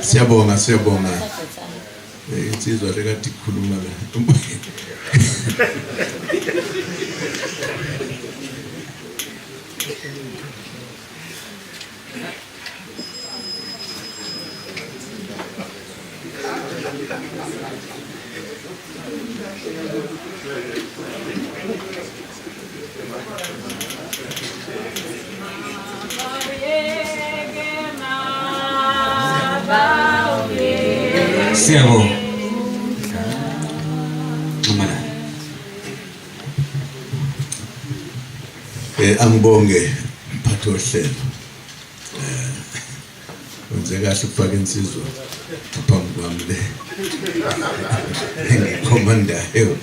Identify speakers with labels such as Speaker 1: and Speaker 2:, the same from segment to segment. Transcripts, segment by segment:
Speaker 1: Siyabonga, siyabonga. Insizwa le kade ikhuluma la.
Speaker 2: Siyabonga. Nxamalala.
Speaker 1: Angibonge mphathi wohlelo. Wenze kahle ukufaka insizwa ngaphambi kwami le engikhomandayo.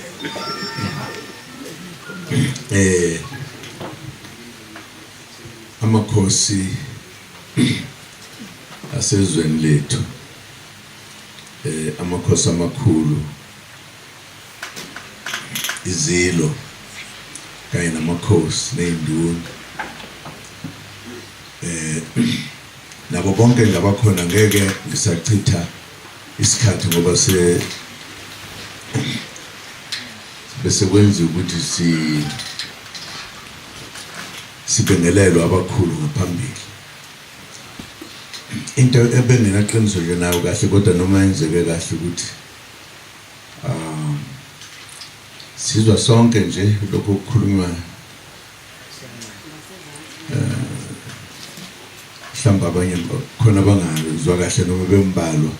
Speaker 1: Amakhosi asezweni lethu, amakhosi amakhulu, izilo kanye namakhosi nezinduna, nabo bonke ngabakhona. Ngeke ngisachitha isikhathi ngoba se bese kwenziwa ukuthi si sibingelelwe abakhulu ngaphambili. Into ebenginaqiniso nje nayo kahle, kodwa noma yenzeke kahle, ukuthi sizwa sonke nje lokho okukhulunywa, mhlawumbe abanye khona bangazwa kahle noma bembalwa,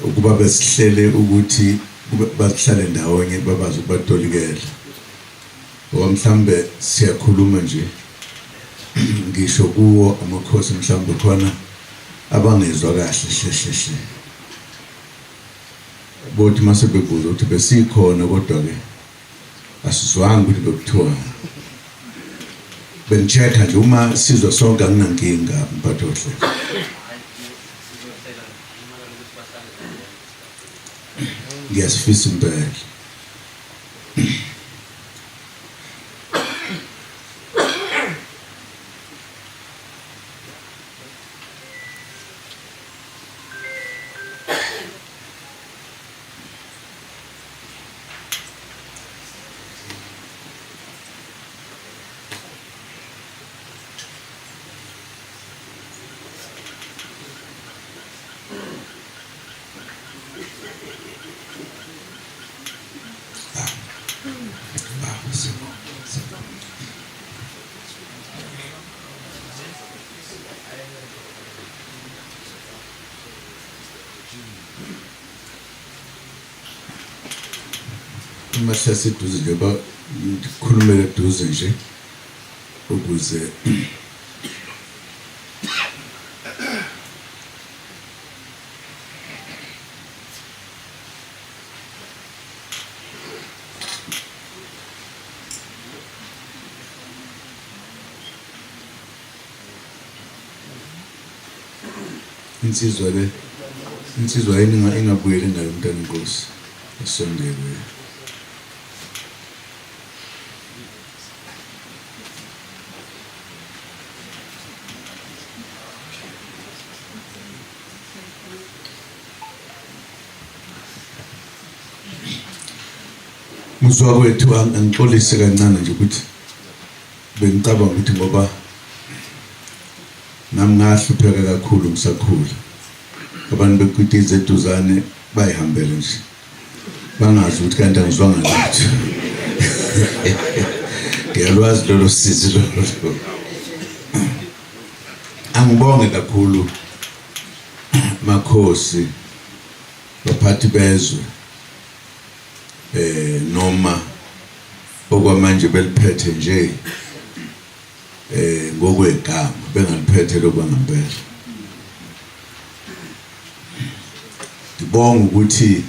Speaker 1: ukuba besihlele ukuthi bahlale ndawonye babazi ukubatolikela, ngoba mhlawumbe siyakhuluma nje, ngisho kuwo amakhosi, mhlawumbe khona abangezwa kahle hle hle hle, bothi mase bebuza ukuthi besikhona kodwa ke asizwanga ukuthi bekuthiwa. Bengi-check-a nje uma sizwa sonke, anginankinga, mphathi wohlelo. Ngiyasifisa impela. Ah, siyabonga, siyabonga. Uma siseduze nje, ba ngikhulumele eduze nje ukuze insizwa le, insizwa yini, ingabuyeli ngayo umntana inkosi isondele. Muzwa kwethu, angixolise kancane nje ukuthi bengicabanga ukuthi ngoba nami ngahlupheka kakhulu ngisakhula, abantu bekwitiza eduzane bayihambele nje bangazi ukuthi kanti angizwanga lutho. Ngiyalwazi lolo sizi lolo. Angibonge kakhulu makhosi, baphathi bezwe, noma okwamanje beliphethe nje ngokwegama, bengaliphethe lokwangempela. Ngibonga ukuthi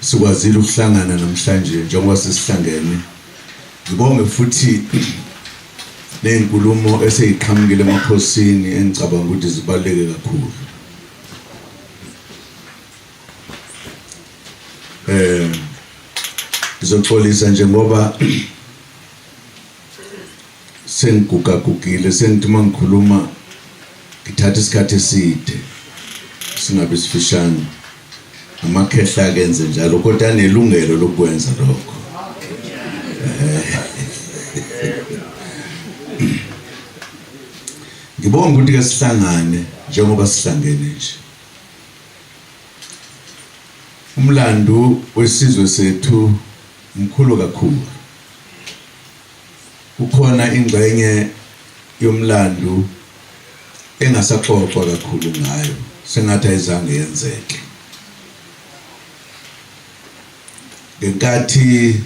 Speaker 1: sikwazile ukuhlangana namhlanje njengoba sesihlangene. Ngibonge futhi nezinkulumo eseyiqhamukile emakhosini engicabanga ukuthi zibaluleke kakhulu. Ngizoxolisa nje ngoba sengigugagugile, sengithi uma ngikhuluma ngithatha isikhathi eside, singabe sifishane. Amakhehla akenze njalo, kodwa anelungelo lokwenza lokho. Ngibonga ukuthi ke sihlangane njengoba sihlangene nje. Umlando wesizwe sethu mkhulu kakhulu. Kukhona ingxenye yomlando engasaxoxwa kakhulu ngayo, sengathi ayizange yenzeke. Ngenkathi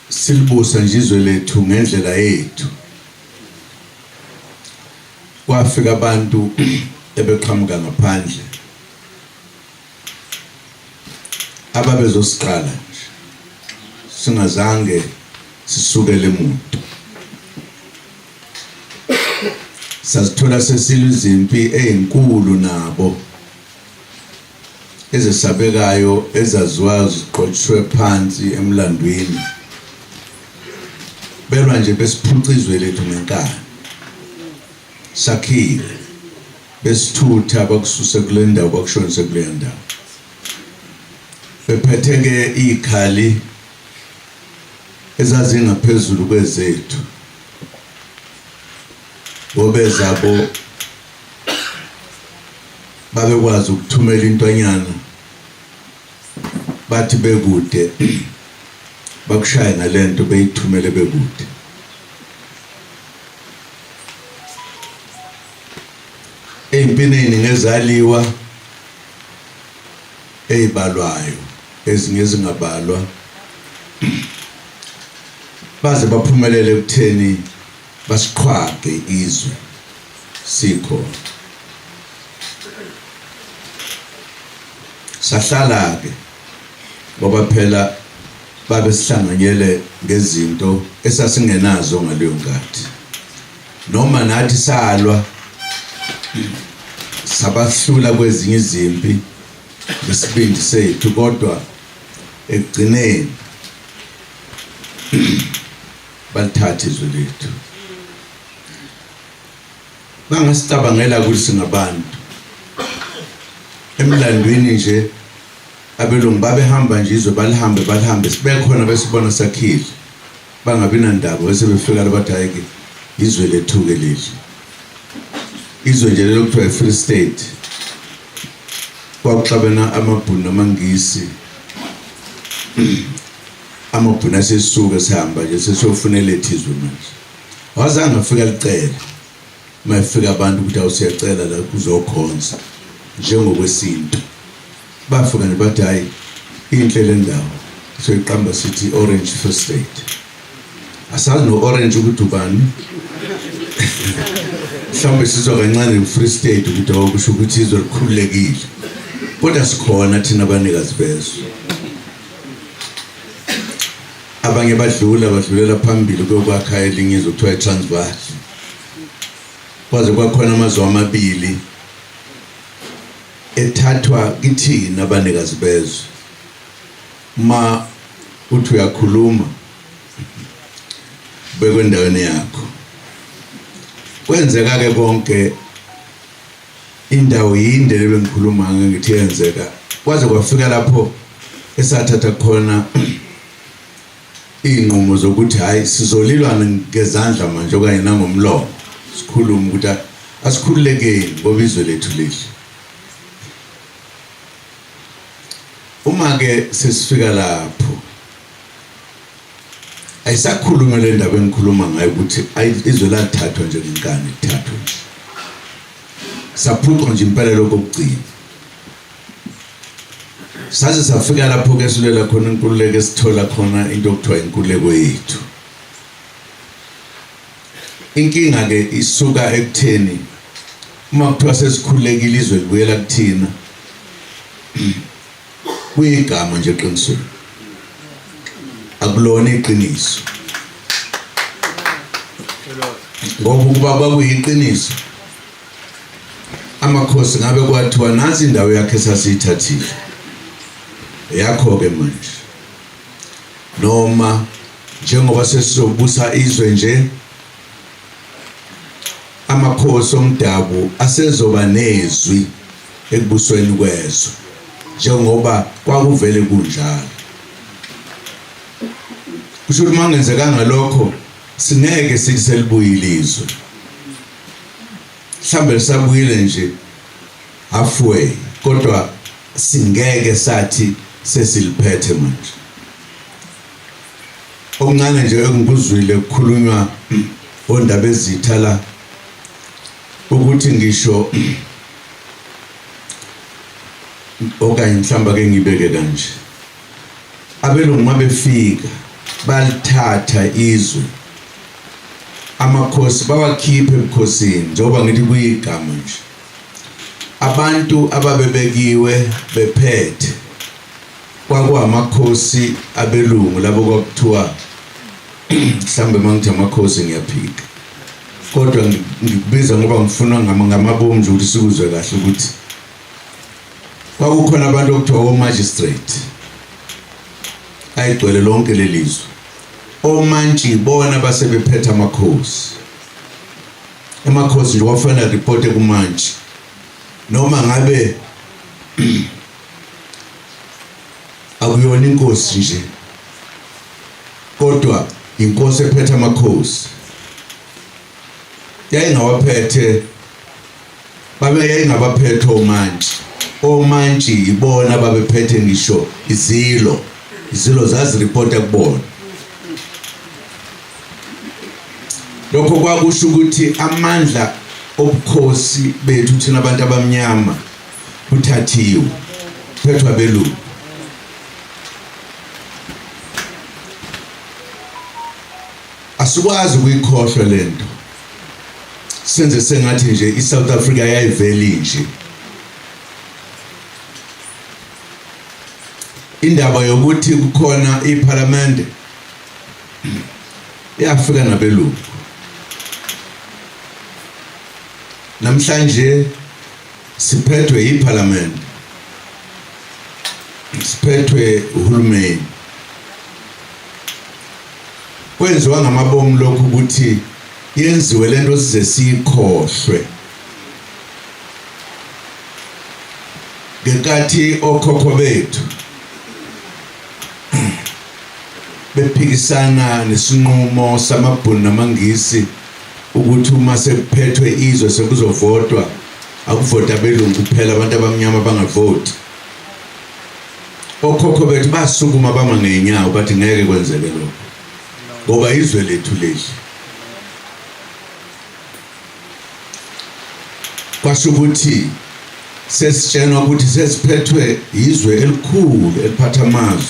Speaker 1: silibusa nje izwe lethu ngendlela yethu, kwafika abantu ebeqhamuka ngaphandle ababezosiqala nje singazange sisukele muntu. Sazithola sesilwa izimpi ezinkulu nabo ezesabekayo ezaziwayo ziqotshwe phansi emlandweni, belwa nje besiphuca izwe lethu ngenkani. Sakhile besithutha bakususe kule ndawo bakushonise kuleyo ndawo, bephethe-ke iy'khali ezazingaphezulu kwezethu, ngoba ezabo babekwazi ukuthumela intwanyana, bathi bekude bakushaye ngalento beyithumele bekude. Ey'mpini ey'ningi ezaliwa ey'balwayo, ezinye ezingabalwa, baze baphumelele ekutheni basiqhwage izwe sikhona. Sahlala-ke ngoba phela babe sihlanganyele ngezinto esasingenazo ngaleyo nkathi, noma nathi salwa sabahlula kwezinye izimpi ngesibindi sethu, kodwa ekugcineni balithatha izwe lethu. Bangasicabangela ukuthi singabantu emlandweni nje. Abelungu babehamba nje izwe balihambe balihambe, sibekhona besibona sakhile, bangabi nandaba, bese befika labathi hhayi-ke izwe lethu-ke leli, izwe nje lelo kuthiwa i-Free State. Kwakuxabena amaBhunu namaNgisi, amaBhunu asesuka sihamba nje sesiyofuna elethu izwe manje. Awazange afika licele uma efika abantu ukuthi awusiyacela la kuzokhonza njengokwesintu. Bafika nje bathi hhayi inhle le ndawo, soyiqamba sithi Orange Free State. Asazi no-Orange ukuthi ubani, mhlawumbe sizwa kancane nge-Free State ukuthi awakusho ukuthi izwe likhululekile, kodwa sikhona thina abanikazi bezwe. Abanye badlula badlulela phambili kuyokwakha elinye izwe kuthiwa i-Transvaal, kwaze kwakhona amazwe amabili ethathwa kithina abanikazi bezwe. Ma uthi uyakhuluma bekwendaweni yakho, kwenzeka ke konke. Indawo yinde le bengikhuluma ngayo, ngithi yenzeka kwaze kwafika lapho esathatha khona iy'nqumo zokuthi hhayi sizolilwana ngezandla manje okanye nangomlomo, sikhulume ukuthi asikhululekeni ngoba izwe lethu lihle. Uma-ke sesifika lapho ayisakhulunywa le ndaba engikhuluma ngayo ukuthi izwe lathathwa nje ngenkani, lithathwe nje, saphucwa nje impela lokho kokugcina. Saze safika lapho-ke silela khona inkululeko, esithola khona into okuthiwa inkululeko yethu. Inkinga-ke isuka ekutheni uma kuthiwa sesikhululekile izwe libuyela kuthina, kuyigama nje eqinisweni, akulona iqiniso, ngoba ukuba kwakuyiqiniso amakhosi ngabe kwathiwa nansi indawo yakhe esasiyithathile, yakho-ke manje. Noma njengoba sesizobusa izwe nje, amakhosi omdabu asezoba nezwi ekubusweni kwezwe njengoba kwakuvele kunjalo. Kusho ukuthi uma kungenzekanga lokho singeke sithi selibuyile izwe. Mhlawumbe lisabuyile nje halfway, kodwa singeke sathi sesiliphethe manje. Okuncane nje engikuzwile kukhulunywa ondaba ezitha la ukuthi ngisho okanye mhlawumbe ake ngibeke kanje, abelungu uma befika balithatha izwe, amakhosi bawakhiphe ebukhosini, njengoba ngithi kuyigama nje, abantu ababebekiwe bephethe kwakuwamakhosi abelungu labo kwakuthiwa, mhlawumbe uma ngithi amakhosi ngiyaphika, kodwa ngikubiza ngoba ngifuna ngamabomu nje ukuthi sikuzwe kahle ukuthi kwakukhona abantu okuthiwa o-magistrate ayigcwele lonke lelizwe. Omantshi ibona basebephethe amakhosi. Amakhosi nje kwakufanele ripote kumantshi, noma ngabe akuyona inkosi nje, kodwa inkosi ephethe amakhosi. Yayingawaphethe, babe yayingabaphethe omantshi. Omantshi ibona babephethe ngisho izilo, izilo zaziripota kubona. Lokho kwakusho ukuthi amandla obukhosi bethu thina abantu abamnyama buthathiwe, phethwa belungu. Asikwazi ukuyikhohlwa lento, senze sengathi nje iSouth Africa yayiveli nje. Indaba yokuthi kukhona iPhalamende yafika nabelungu. Namhlanje siphethwe iPhalamende, siphethwe uhulumeni. Kwenziwa ngamabomu lokhu ukuthi yenziwe lento size siyikhohlwe. Ngenkathi okhokho bethu bephikisana nesinqumo samaBhunu namaNgisi ukuthi uma sekuphethwe izwe sekuzovotwa, akuvota abelungu kuphela, abantu abamnyama bangavoti, okhokho bethu basukuma bama ngezinyawo bathi ngeke kwenzeke lokho ngoba izwe lethu leli. Kwasho ukuthi sesitshenwa ukuthi sesiphethwe izwe elikhulu eliphatha amazwe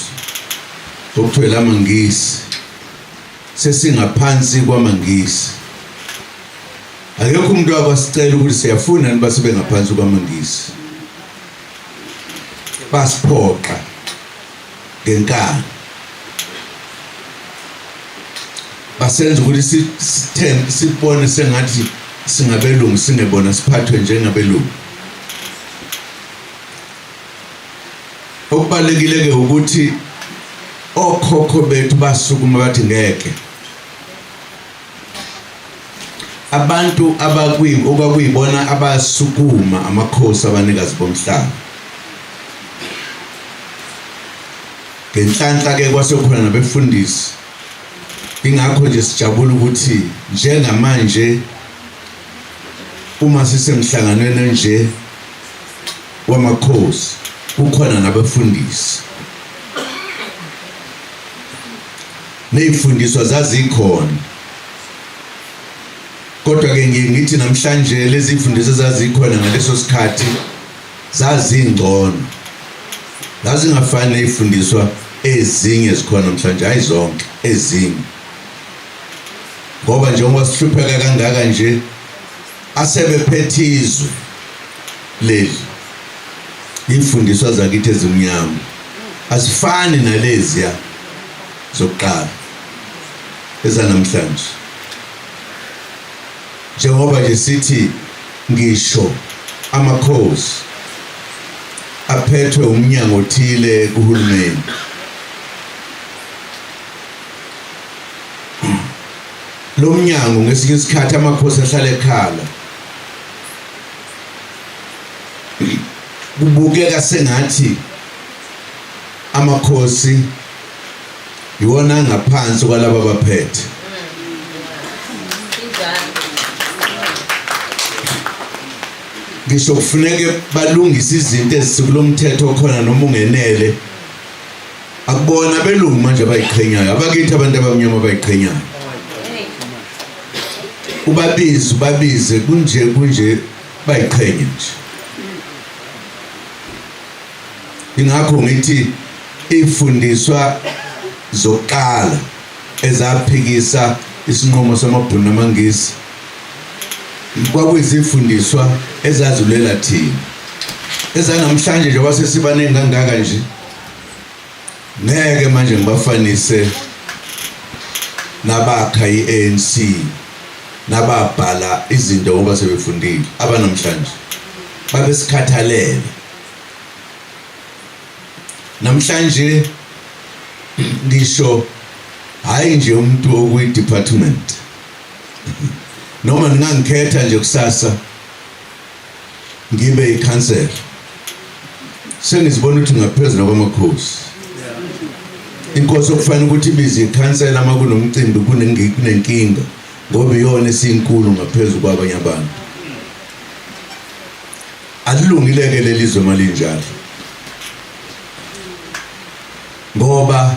Speaker 1: okuthiwa lamaNgisi, sesingaphansi kwamaNgisi. Akekho umuntu akwasicela ukuthi siyafuna niba sibe ngaphansi kwamaNgisi, basiphoqa ngenkani, basenza ukuthi sibone sengathi singabelungu, singebona, siphathwe njengabelungu. Okubalulekile-ke ukuthi okhokho bethu basukuma bathi ngeke. Abantu okwakuyibona abasukuma amakhosi abanikazi bomhlaba. Ngenhlanhla-ke kwase kukhona nabefundisi. Ingakho nje sijabula ukuthi njengamanje uma sisemhlanganweni nje wamakhosi kukhona nabefundisi. Nezifundiswa zazikhona, kodwa ke ngiye ngithi namhlanje lezi mfundiso ezazikhona ngaleso sikhathi zazingcono, zazingafani nezifundiswa ezinye zikhona namhlanje, hayi zonke, ezinye. Ngoba njengoba sihlupheka kangaka nje, asebephethe izwe leli imfundiswa zakithi ezimnyama azifani naleziya zokuqala ezanamhlanje. Njengoba nje sithi ngisho amakhosi aphethwe umnyango othile kuhulumeni. Lo mnyango ngesinye isikhathi amakhosi ahlala ekhala. Kubukeka sengathi amakhosi iwona angaphansi kwalaba abaphethe. Ngisho kufuneke balungise izinto ezikulomthetho okhona noma ungenele. Akubona abelungu manje abayiqhenyayo, abakithi abantu abamnyama abayiqhenyayo. Ubabize ubabize kunje kunje bayiqhenye nje. Ingakho ngithi ifundiswa zokuqala ezaphikisa isinqumo samabhunu namaNgisi kwakuyizifundiswa ezazulela thina ezanamhlanje njengoba sesibaningi kangaka nje ngeke manje ngibafanise nabakha i-ANC nababhala izinto ngoba sebefundile abanamhlanje babesikhathalele namhlanje ngisho hayi nje umuntu okwi department noma ningangikhetha nje kusasa ngibe ikhansela sengizibona ukuthi ngaphezulu kwamakhosi inkosi okufanele ukuthi ibize ikhansela uma kunomcimbi kunenkinga ngoba iyona esinkulu ngaphezulu kwabanye abantu. Alilungile-ke leli zwe malinjalo ngoba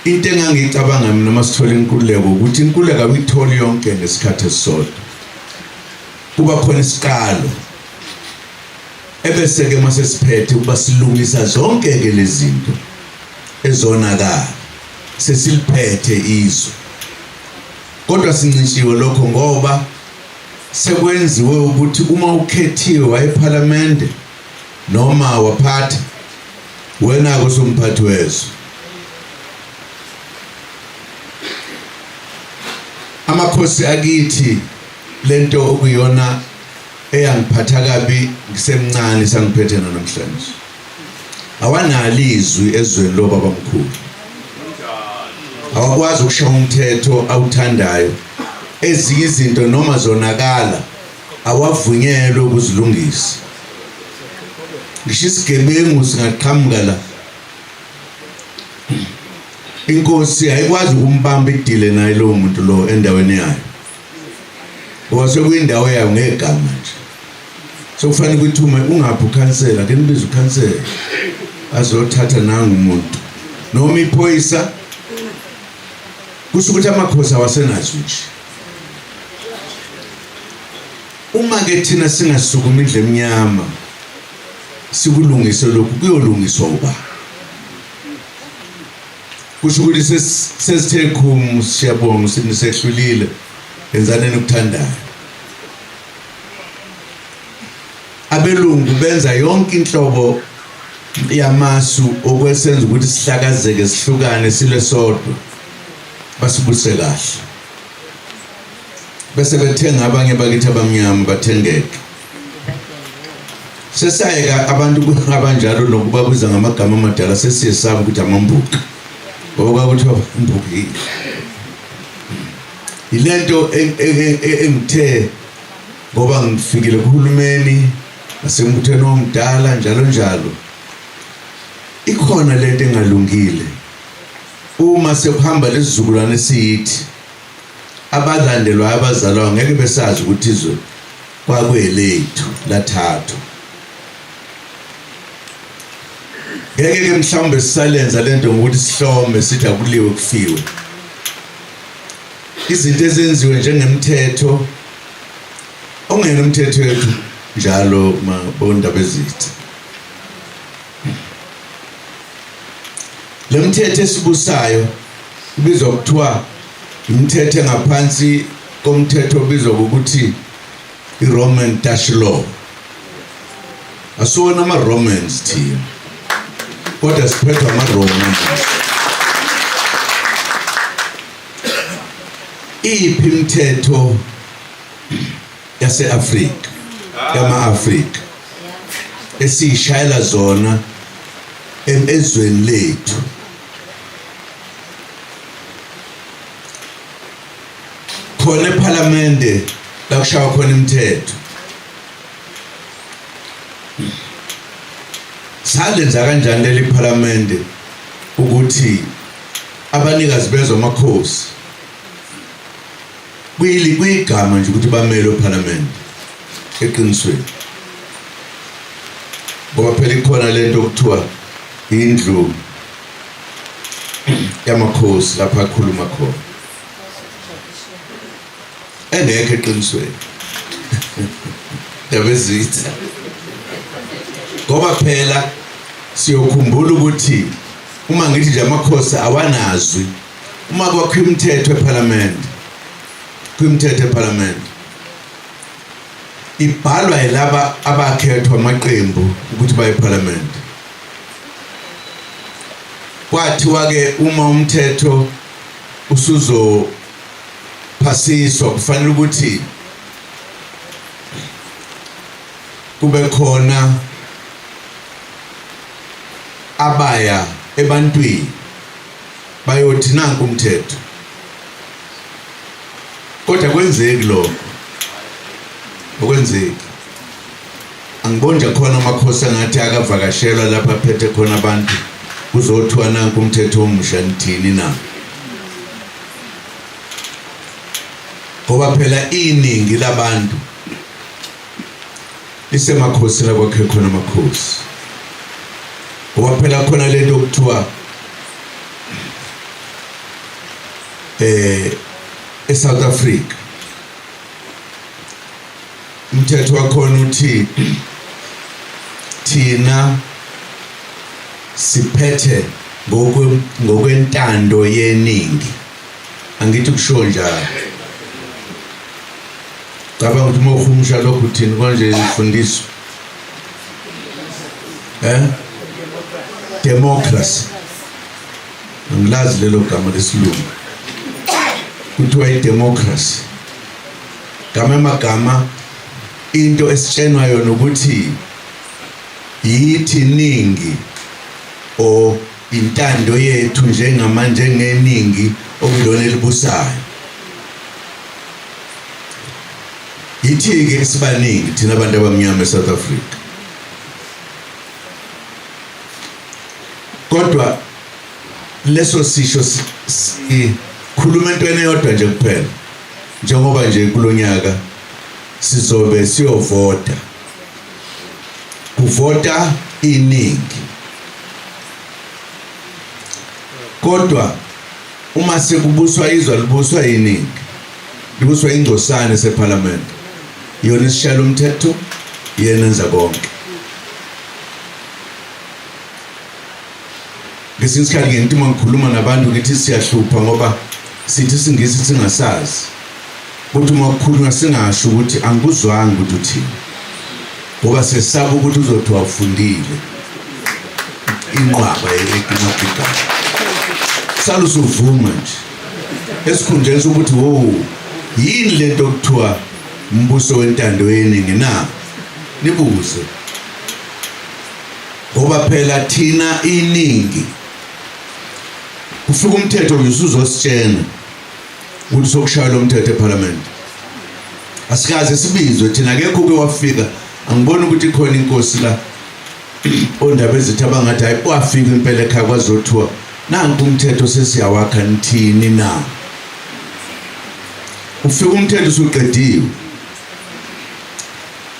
Speaker 1: into engangiyicabanga mina uma sithola inkululeko ukuthi inkululeko awuyitholi yonke ngesikhathi esisodwa. Kuba khona isiqalo ebese-ke uma sesiphethe ukuba silungisa zonke-ke lezi zinto ezonakala sesiliphethe izwe. Kodwa sincishiwe lokho ngoba sekwenziwe ukuthi uma ukhethiwe wayephalamende noma waphatha wena-ke usumphathi wezwe. Amakhosi akithi lento okuyona eyangiphatha kabi ngisemncane isangiphethe namhlanje. Awanalo izwi ezweni lobabamkhulu. Awakwazi ukushaya umthetho awuthandayo. Ezinye izinto noma zonakala awavunyelwe ukuzilungisa. Ngisho isigebengu singaqhamuka la. Inkosi ayikwazi ukumbamba idile naye lowo muntu lo endaweni yayo. Ngoba sekuyindawo yayo ngegama nje. Sekufanele ukuthi uma ungaphi ukhansela, ke nibize ukhansela azothatha nangu umuntu. Noma iphoyisa kusho ukuthi amakhosi awasenazwi nje. Uma ke thina singasukuma indlu emnyama sikulungise lokhu kuyolungiswa uba kusho ukuthi sesithe khumu siyabonga sinisehlulile enzaneni okuthandayo. Abelungu benza yonke inhlobo yamasu okwesenza ukuthi sihlakazeke sihlukane silwe sodwa basibuse kahle bese bethenga abanye bakithi abamnyama bathengeke sesayeka abantu abanjalo nokubabiza ngamagama amadala sesiyesaba ukuthi amambuka ngoba kwakuthiwa imbukile yilento engithe ngoba ngifikile kuhulumeni nasembuthweni omdala njalo njalo ikhona lento engalungile uma sekuhamba lesizukulwane siyithi abalandelwayo abazalwayo ngeke besazi ukuthi izwe kwakwelethu lathathwa ngeke ke mhlawumbe sisalenza lento ngokuthi sihlome sithi akuliwe kufiwe izinto ezenziwe njengemthetho ongena umthetho wethu njalo mabondaba ezitha le mthetho esibusayo ibizwa kuthiwa imithetho engaphansi komthetho obizwa ngokuthi i-Roman Dutch Law. Asiwona ama-Romans thina, kodwa siphethwe ama-Romans. Iphi imithetho yase-Afrika, yama-Afrika esiyishayela zona ezweni lethu? Khona ePhalamende la kushaywa khona imithetho. Salenza kanjani leli phalamende ukuthi abanikazi bezwe amakhosi kuyili kuyigama nje ukuthi bamele ephalamende eqinisweni ngoba phela ikhona lento okuthiwa indlu yamakhosi lapha akhuluma khona engekho eqinisweni Ndabezitha ngoba phela siyokhumbula ukuthi uma ngithi nje amakhosi awanazwi uma kwakho imithetho eParliament kwimithetho eParliament ibhalwa yilaba abakhethwa amaqembu ukuthi baye eParliament kwathiwa ke uma umthetho usuzo phasiswa kufanele ukuthi kube khona abaya ebantwini bayothi nanku umthetho kodwa kwenzeki lokho okwenzeki angiboni nje khona amakhosi angathi akavakashelwa lapha aphethe khona abantu kuzothiwa nanku umthetho omusha nithini na ngoba phela iningi labantu lisemakhosini akwakhe khona amakhosi ngoba phela khona lento okuthiwa eh eSouth Africa umthetho wakhona uthi thina siphethe ngokwentando yeningi angithi kusho njalo cabanga ukuthi uma uhumusha lokhu uthini konje ifundiswa eh democracy angilazi lelo gama lesilungu kuthiwa i-democracy gama amagama into esitshenwa yona ukuthi yithi ningi o intando yethu njengamanje ngeningi okuyilona elibusayo yithi-ke sibaningi thina abantu abamnyama eSouth Africa kodwa leso sisho sikhuluma entweni eyodwa nje kuphela njengoba nje kulonyaka sizobe siyovota kuvota iningi kodwa uma sekubuswa izwe libuswa iningi libuswa ingcosane sephalamende yona isishayela umthetho yena enza konke ngesinye isikhathi ngithi uma ngikhuluma nabantu ngithi siyahlupha ngoba sithi isingisi singasazi kuthi uma kukhulunywa singasho ukuthi angikuzwanga ukuthi uthini ngoba sesaba ukuthi uzothi wafundile inqwaba yekinobigana sala usuvuma nje esikhundleni sokuthi wo yini lento okuthiwa umbuso wentando yeningi na nibuze ngoba phela thina iningi kufika umthetho nje usuzositshena ukuthi sokushaya lo mthetho eParliament asikaze sibizwe thina akekho uke wafika angiboni ukuthi ikhona inkosi la ondaba ezithi abangathi hayi kwafika impela ekhaya kwazothiwa nanku umthetho sesiyawakha nithini na ufika umthetho usuqediwe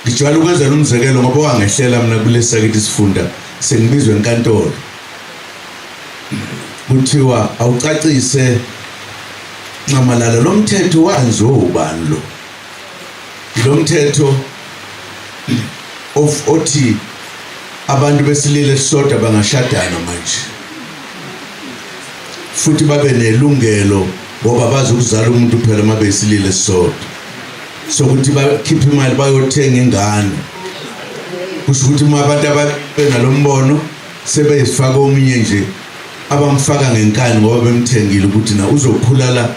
Speaker 1: ngijwayele ukwenzela umzekelo ngoba wangehlela mina kulesi sakithi isifunda sengibizwe enkantolo kuthiwa awucacise Nxamalala lo mthetho wanziwa ubani lo lo mthetho of othi abantu besilile esisodwa bangashadana manje futhi babe nelungelo ngoba bazi ukuzala umuntu phela uma besilile esisodwa sokuthi bakhiphe imali bayothenga ingane kusho ukuthi uma abantu ababenalombono sebeyifaka omunye nje abamfaka ngenkani ngoba bemthengile ukuthi na uzokhula la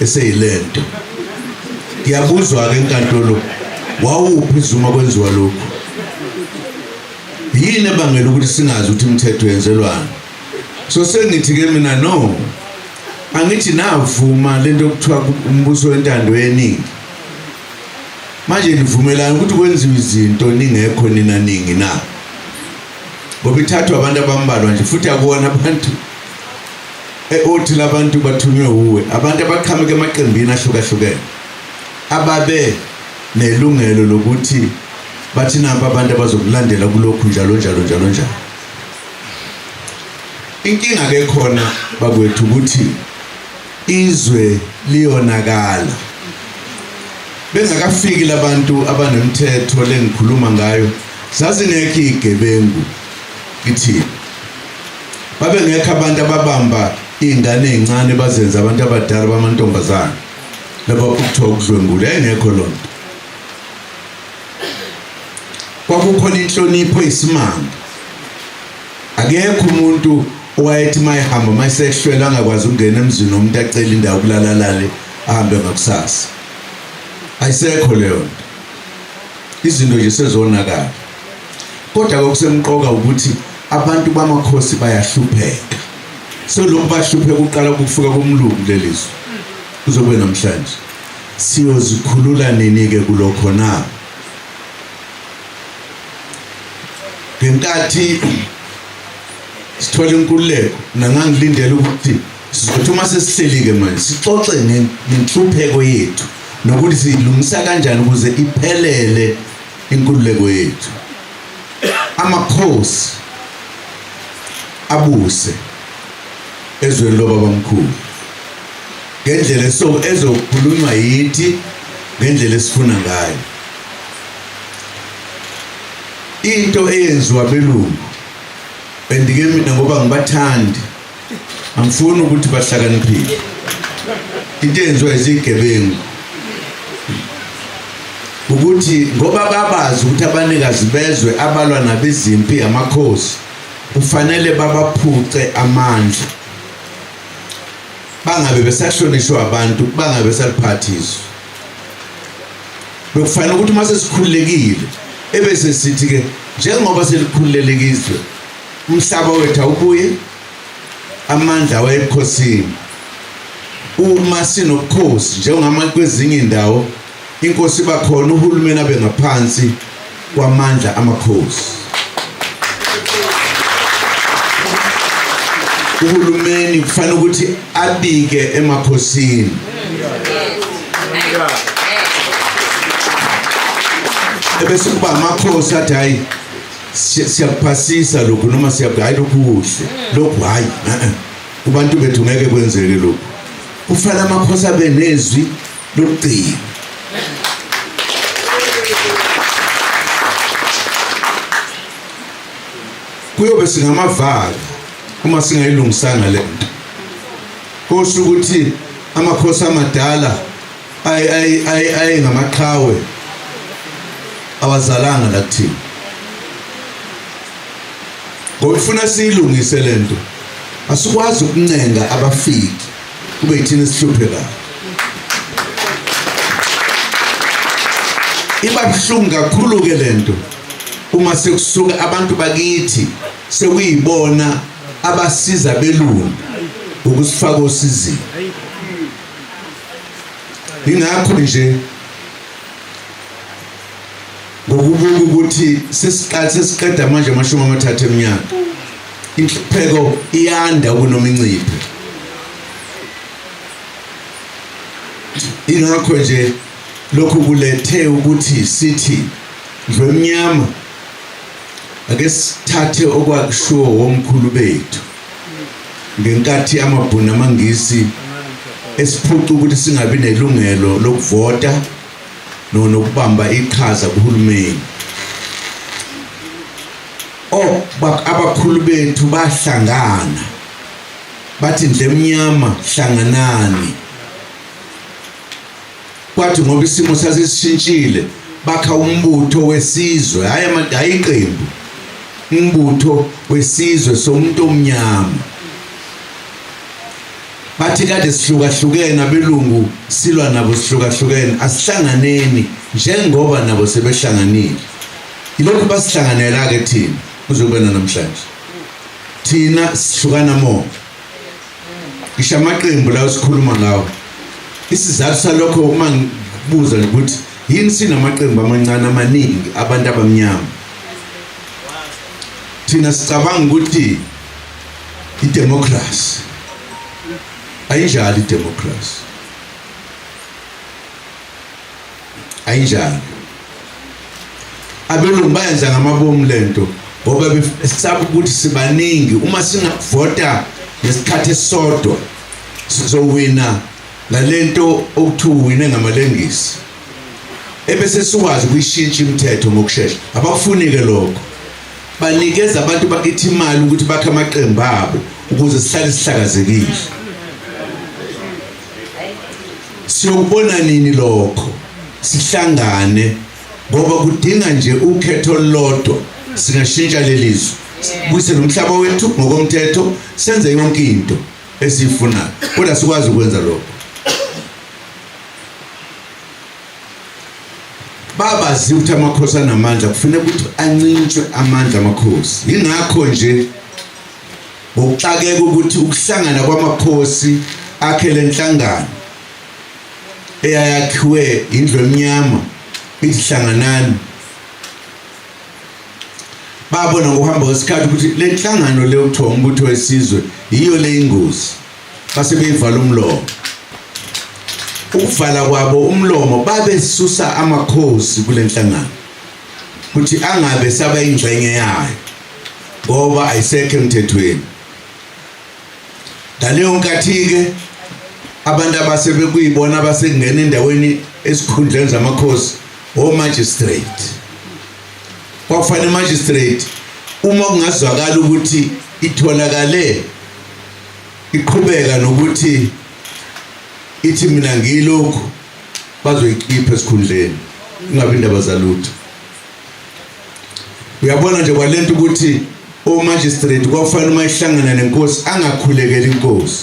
Speaker 1: eseyilento ngiyabuzwa-ke enkantolo wawuphi Zuma kwenziwa lokhu yini ebangela ukuthi singazi ukuthi imithetho yenzelwani so sengithi-ke mina no Angithi navuma lento okuthiwa umbuso wentando yeningi. Manje nivumelana ukuthi kwenziwe izinto ningekho nina ningi na? Ngoba ithathwa abantu abambalwa nje futhi akuwona abantu othi labantu bathunywe wuwe, abantu abaqhamuka emaqembini ahlukahlukene ababe nelungelo lokuthi bathi nampa abantu abazokulandela kulokhu njalo njalo njalo njalo. Inkinga ke khona bakwethu ukuthi izwe liyonakala bengakafiki labantu abanemthetho lengikhuluma ngayo, zazingekho igebengu kithina, babengekho abantu ababamba iy'ngane ey'ncane bazenze abantu abadala bamantombazane laba kuthiwa ukudlwengula, yayingekho loo nto. Kwakukhona inhlonipho eyisimanga, akekho umuntu owayethi uma ehamba uma esehlwele angakwazi ukungena emzini womuntu acele indawo kulalalale ahambe ngakusasa. Ayisekho leyo nto, izinto nje sezonakala. Kodwa okusemqoka ukuthi abantu bamakhosi bayahlupheka, selokhu bahlupheka uqala ukufika komlungu lelizwe kuzobe namhlanje. Siyozikhulula nini-ke kulokho na? Ngenkathi sithola inkululeko nangangilindele ukuthi sizothi uma sesihleli-ke manje sixoxe ngenhlupheko yethu nokuthi siyilungisa kanjani ukuze iphelele inkululeko yethu. Amakhosi abuse ezweni lobabamkhulu ngendlela ezokhulunywa yithi, ngendlela esifuna ngayo. Into eyenziwa belungu, and-ke mina ngoba ngibathandi angifuni ukuthi bahlakaniphile, into eyenziwa izigebengu ukuthi ngoba babazi ukuthi abanikazi bezwe abalwa nabezimpi amakhosi kufanele babaphuce amandla, bangabe besahlonishwa abantu, bangabe besaliphathiswa. Bekufanele ukuthi uma sesikhululekile ebese sithi-ke njengoba selikhululeleke izwe, umhlaba wethu awubuye, amandla awayebukhosini. Uma sinobukhosi njengama kwezinye indawo, inkosi bakhona, uhulumeni abe ngaphansi kwamandla amakhosi. Uhulumeni kufanele ukuthi abike emakhosini. Ebese kuba amakhosi athi hayi siyakuphasisa lokhu noma siyaku hayi lokhu kuhle lokhu, hayi kubantu bethu ngeke kwenzeke lokhu. Kufanele amakhosi abe nezwi lokugcina. Kuyobe singamavaka uma singayilungisanga le nto. Kusho ukuthi amakhosi amadala ayengamaqhawe awazalanga la kuthina. Ngoba ifuna siyilungise le nto, asikwazi ukuncenga abafiki kube yithina esihluphekayo. Iba buhlungu kakhulu-ke le nto uma sekusuka abantu bakithi sekuyibona abasiza belungu ukusifaka osizini. Ingakho nje ngokubuka ukuthi sesiqale sesiqeda manje 30 eminyaka, inhlupheko iyanda kunoma inciphe. Ingakho nje lokhu kulethe ukuthi sithi ndlwemnyama ake sithathe okwakushiwo womkhulu bethu ngenkathi amabhunu amaNgisi esiphuca ukuthi singabi nelungelo lokuvota nokubamba iqhaza kuhulumeni. Abakhulu bethu bahlangana bathi ndlemnyama hlanganani. Kwathi ngoba isimo sasesishintshile bakha umbutho wesizwe, hhayi hhayi iqembu, umbutho wesizwe somuntu omnyama. Bathi kade sihlukahlukene abelungu, silwa nabo sihlukahlukene, asihlanganeni njengoba nabo sebehlanganile. Yilokhu basihlanganela-ke thina kuze kube namhlanje. Thina sihlukana more. Ngisho amaqembu lawo sikhuluma ngawo, isizathu salokho uma ngibuza ukuthi yini sinamaqembu amancane amaningi abantu abamnyama, thina sicabanga ukuthi idemocracy ayinjalo. Idemocracy ayinjalo. Abelungu bayenza ngamabomu lento ngoba besaba ukuthi sibaningi, uma singavota ngesikhathi esisodwa sizowina ngalento okuthiwa uwine ngamalengisi, ebese sikwazi ukuyishintsha imithetho ngokushesha. Abakufuni-ke lokho. Banikeza abantu bakithi imali ukuthi bakhe amaqembu abo ukuze sihlale sihlakazekile. Siyokubona nini lokho sihlangane? Ngoba kudinga nje ukhetho olulodwa, singashintsha lelizwe, sibuyise nomhlaba wethu ngokomthetho, senze yonke into esiyifunayo, kodwa sikwazi ukwenza lokho. Babazi ukuthi amakhosi anamandla, kufuneka ukuthi ancintshwe amandla amakhosi. Yingakho nje ngokuxakeka ukuthi ukuhlangana kwamakhosi akhe lenhlangano eyayakhiwe indlu emnyama ithi hlanganani. Babona ngokuhamba kwesikhathi ukuthi le nhlangano le okuthiwa umbutho wesizwe yiyo le ingozi, base beyivala umlomo. Ukuvala kwabo umlomo, babesusa amakhosi kule nhlangano ukuthi angabe saba ingxenye yayo ngoba ayisekho emthethweni. Ngaleyo nkathi-ke abantu abasebekuyibona abasengena endaweni esikhundleni zamakhosi o-magistrate. Kwakufanele magistrate uma kungazwakala ukuthi itholakale iqhubeka nokuthi ithi mina ngiyilokhu, bazoyikhipha esikhundleni, ingabi indaba zalutho. Uyabona nje kwalento ukuthi o-magistrate kwakufanele uma ihlangana nenkosi angakhulekeli inkosi,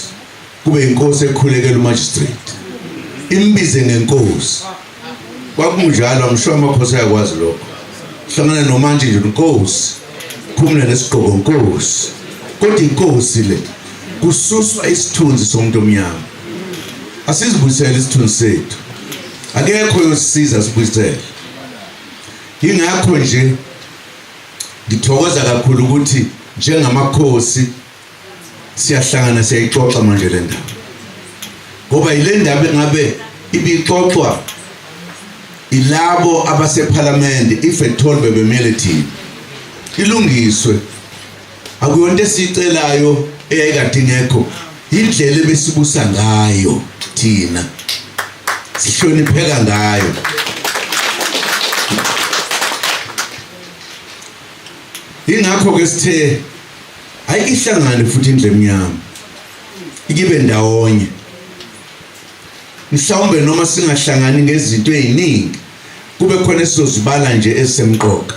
Speaker 1: kube inkosi ekhulekela umagistrate, imbize ngenkosi. Kwakunjalo, angisho amakhosi ayakwazi lokho. Hlangana nomantshi nje, inkosi khumule nesigqoko, nkosi, kodwa inkosi le kususwa isithunzi somuntu omnyama. Asizibuyisele isithunzi sethu, akekho yosisiza sibuyisele. Yingakho nje ngithokoza kakhulu ukuthi njengamakhosi siyahlangana, siyayixoxa manje le ndaba, ngoba yile ndaba engabe ibixoxwa ilabo abasephalamende if at all bebemele thina, ilungiswe. Akuyonto esiyicelayo eyayikade ingekho, indlela ebesibusa ngayo thina, sihlonipheka ngayo. Ingakho ke sithe ayihlangane futhi indlu emnyama, ikibe ndawonye. Mhlawumbe noma singahlangani ngezinto eziningi, kube khona esizozibala nje ezisemqoka.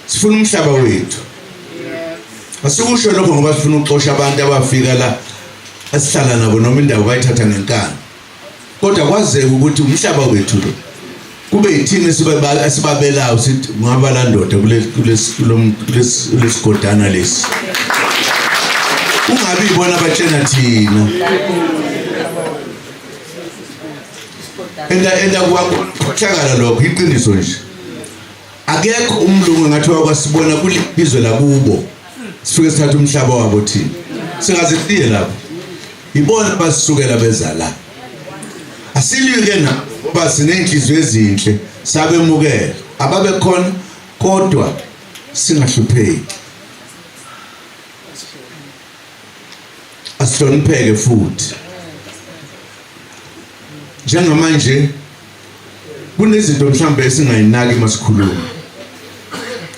Speaker 1: Sifuna umhlaba wethu. Asikusho lokho ngoba sifuna ukuxosha abantu abafika la esihlala nabo noma indawo bayithatha ngenkani, kodwa kwazeka ukuthi umhlaba wethu lo kube yithina esibabelayo, sithi ungaba la ndoda kulesigodana lesi, kungabi ibona abatshena thina. Enda kwakhohlakala lokho, iqiniso nje. Akekho umlungu engathi wakwasibona kulizwe lakubo sifike sithathe umhlaba wabo thina, singaze siye lapho. Ibona basisukela beza la. Asilwi-ke nabo ngoba siney'nhliziyo ezinhle, sabemukela ababekhona, kodwa singahlupheki, asihlonipheke futhi. Njengamanje kunezinto mhlawumbe esingayinaki masikhuluma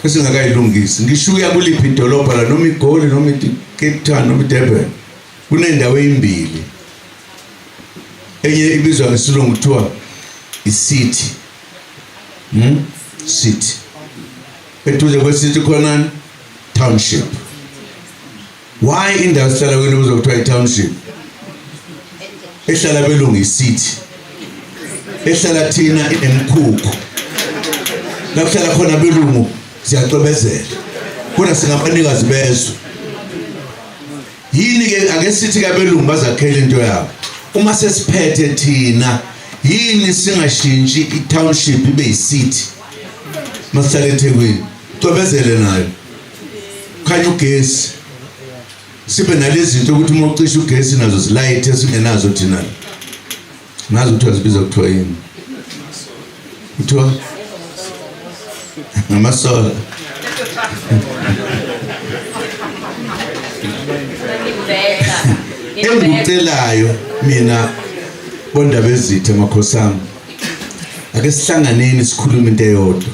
Speaker 1: esingakayilungisi. Ngisho uya kuliphi idolobha la, noma iGoli, noma iCape Town, noma iDurban, kunendawo eyimbili. Enye ibizwa ngesilungu kuthiwa i-city, City. Eduze kwe-city khonani? Township. Why indawo esihlala kuyona ibizwa kuthiwa i-township? Ehlala belungu i-city, ehlala thina inemkhukhu. La kuhlala khona belungu siyacwebezela, kodwa singabanikazi bezwe. Yini ke ake sithi kabelungu bazakhela into yabo. Uma sesiphethe thina yini singashintshi i-township ibe yi-city? Masihlale eThekwini. Cwebezele nayo. Khanya ugesi. Sibe nalezi zinto ukuthi uma ucisha ugesi nazo zilayithe singenazo thina. Ngazi ukuthi azibiza kuthiwa yini. Kuthiwa ngamasola. Engikucelayo mina bondaba ezitha makhosana ake sihlanganeni sikhulume into eyodwa.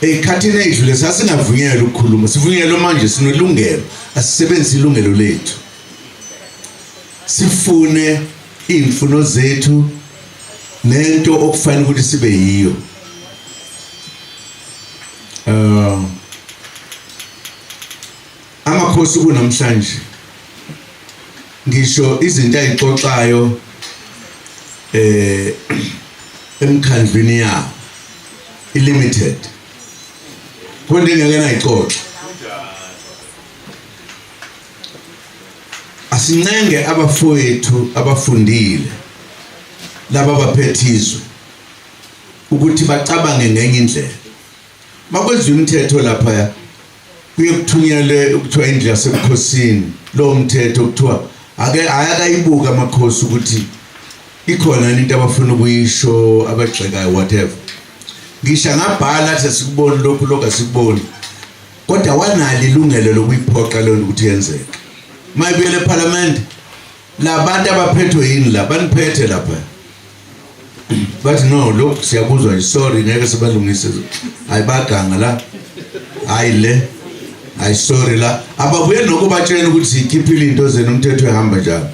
Speaker 1: Ey'khathini ey'dlule sasingavunyelwa ukukhuluma, sivunyelwe manje sinelungelo, asisebenzise ilungelo lethu. Sifune iy'mfuno zethu nento okufanele ukuthi sibe yiyo. Amakhosi kunamhlanje ngisho izinto ayixoxayo emkhandlwini yawo i-limited khona engeke nayixoxa. Asincenge abafowethu abafundile laba abaphethe izwe ukuthi bacabange ngenye indlela. Makwenziwa imithetho lapha kuye kuthunyelwe ukuthiwa indlu yasebukhosini lowo mthetho kuthiwa ake ayakayibuka amakhosi ukuthi ikhona into abafuna ukuyisho abagxekayo whatever. Ngisho ngabhala athi asikuboni lokhu lokhu asikuboni, kodwa wanalo ilungelo lokuyiphoqa leyo nto ukuthi yenzeke. Mayibuyele eParliament labantu abaphethwe yini la baniphethe lapha bathi no lokhu siyakuzwa nje sorry ngeke sibalungise hayi baganga la hayi le hayi sorry la ababuye nokubatshela ukuthi sikhiphile into zenu umthetho ehamba njalo.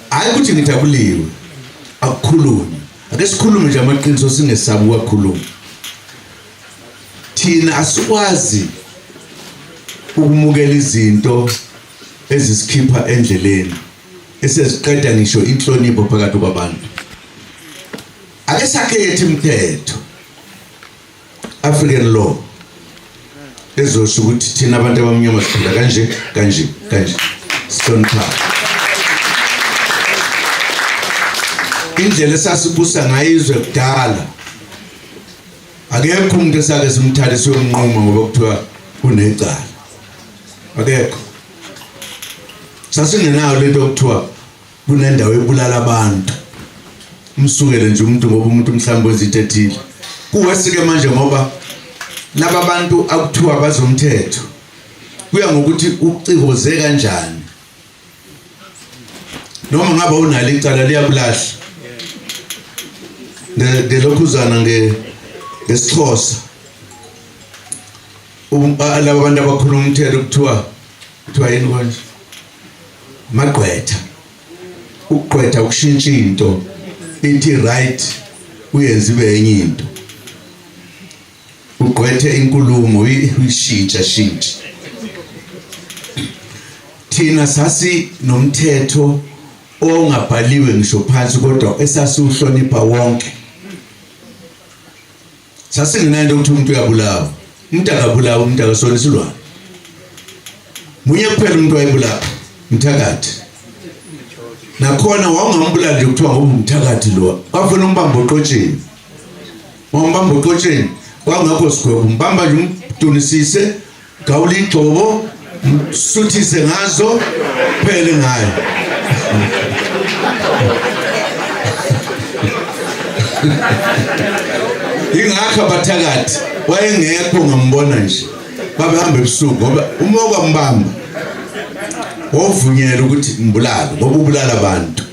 Speaker 1: Hayi ukuthi ngithi akuliwe akukhulunywe, ake sikhulume nje amaqiniso singesabi ukuwakhuluma. Thina asikwazi ukumukela izinto ezisikhipha endleleni eseziqeda ngisho inhlonipho phakathi kwabantu. Ake sakhe yethu imithetho, African law, ezosho ukuthi thina abantu abamnyama siphila kanje kanje kanje, sihlonipha indlela esasibusa ngayo izwe kudala. Akekho umuntu esake simthathe siyomnquma ngoba kuthiwa unecala, akekho. Sasingenayo lento okuthiwa kunendawo ebulala abantu, umsukele nje umuntu ngoba umuntu mhlawumbe wenza into ethile. Kuwesike manje ngoba laba bantu akuthiwa bazomthetho, kuya ngokuthi ucikoze kanjani. Noma ngabe unalo icala liyakulahla ngelokhuzana ngesiXhosa. Laba bantu abakhuluma umthetho kuthiwa yini kanje magqwetha. Ukugqwetha ukushintsha into ithi right uyenze ibe enye into, ugqwethe inkulumo uyishintsha shintsha. Thina sasi nomthetho ongabhaliwe ngisho phansi kodwa esasiwuhlonipha wonke. Sasingenanto ukuthi umuntu uyabulawa, umuntu akabulawa, umuntu akasona isilwane. Munye kuphela umuntu wayebulawa, umthakathi. Nakhona wawungambulali nje kuthiwa ngoba umthakathi lo, kwafuna umbambe oqotsheni. Wawumbamba oqotsheni, kwangakho sigwebo, umbamba nje umdunisise, gawula igxobo, suthise ngazo, phele ngayo. Ingakho abathakathi wayengekho ngambona nje babehamba ebusuku ngoba uma kwambamba wovunyelwa ukuthi mbulale ngoba ubulala abantu.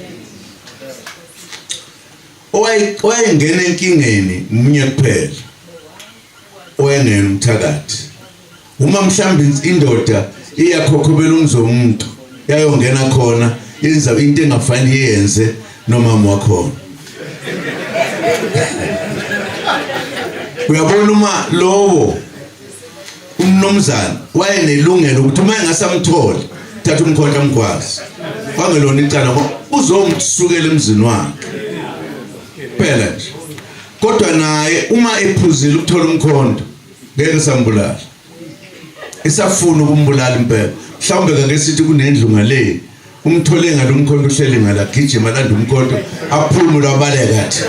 Speaker 1: Owayengena enkingeni munye kuphela owayengena umthakathi. Uma mhlawumbe indoda iyakhokhobela umzi womuntu yayongena khona yenza into engafanele iyenze nomama wakhona. Uyabona uma lowo umnumzane wayenelungelo ukuthi uma engasamtholi thatha umkhonto amgwazi, kwangelona icala ngoba uzomsukela emzini wakhe phela nje. Kodwa naye uma ephuzile ukuthola umkhonto ngeke sambulala. Esafuna ukumbulala impela. Mhlawumbe kake sithi kunendlu ngale. Umthole ngalo umkhonto uhleli ngala gijima landa umkhonto aphume lwabaleka athi.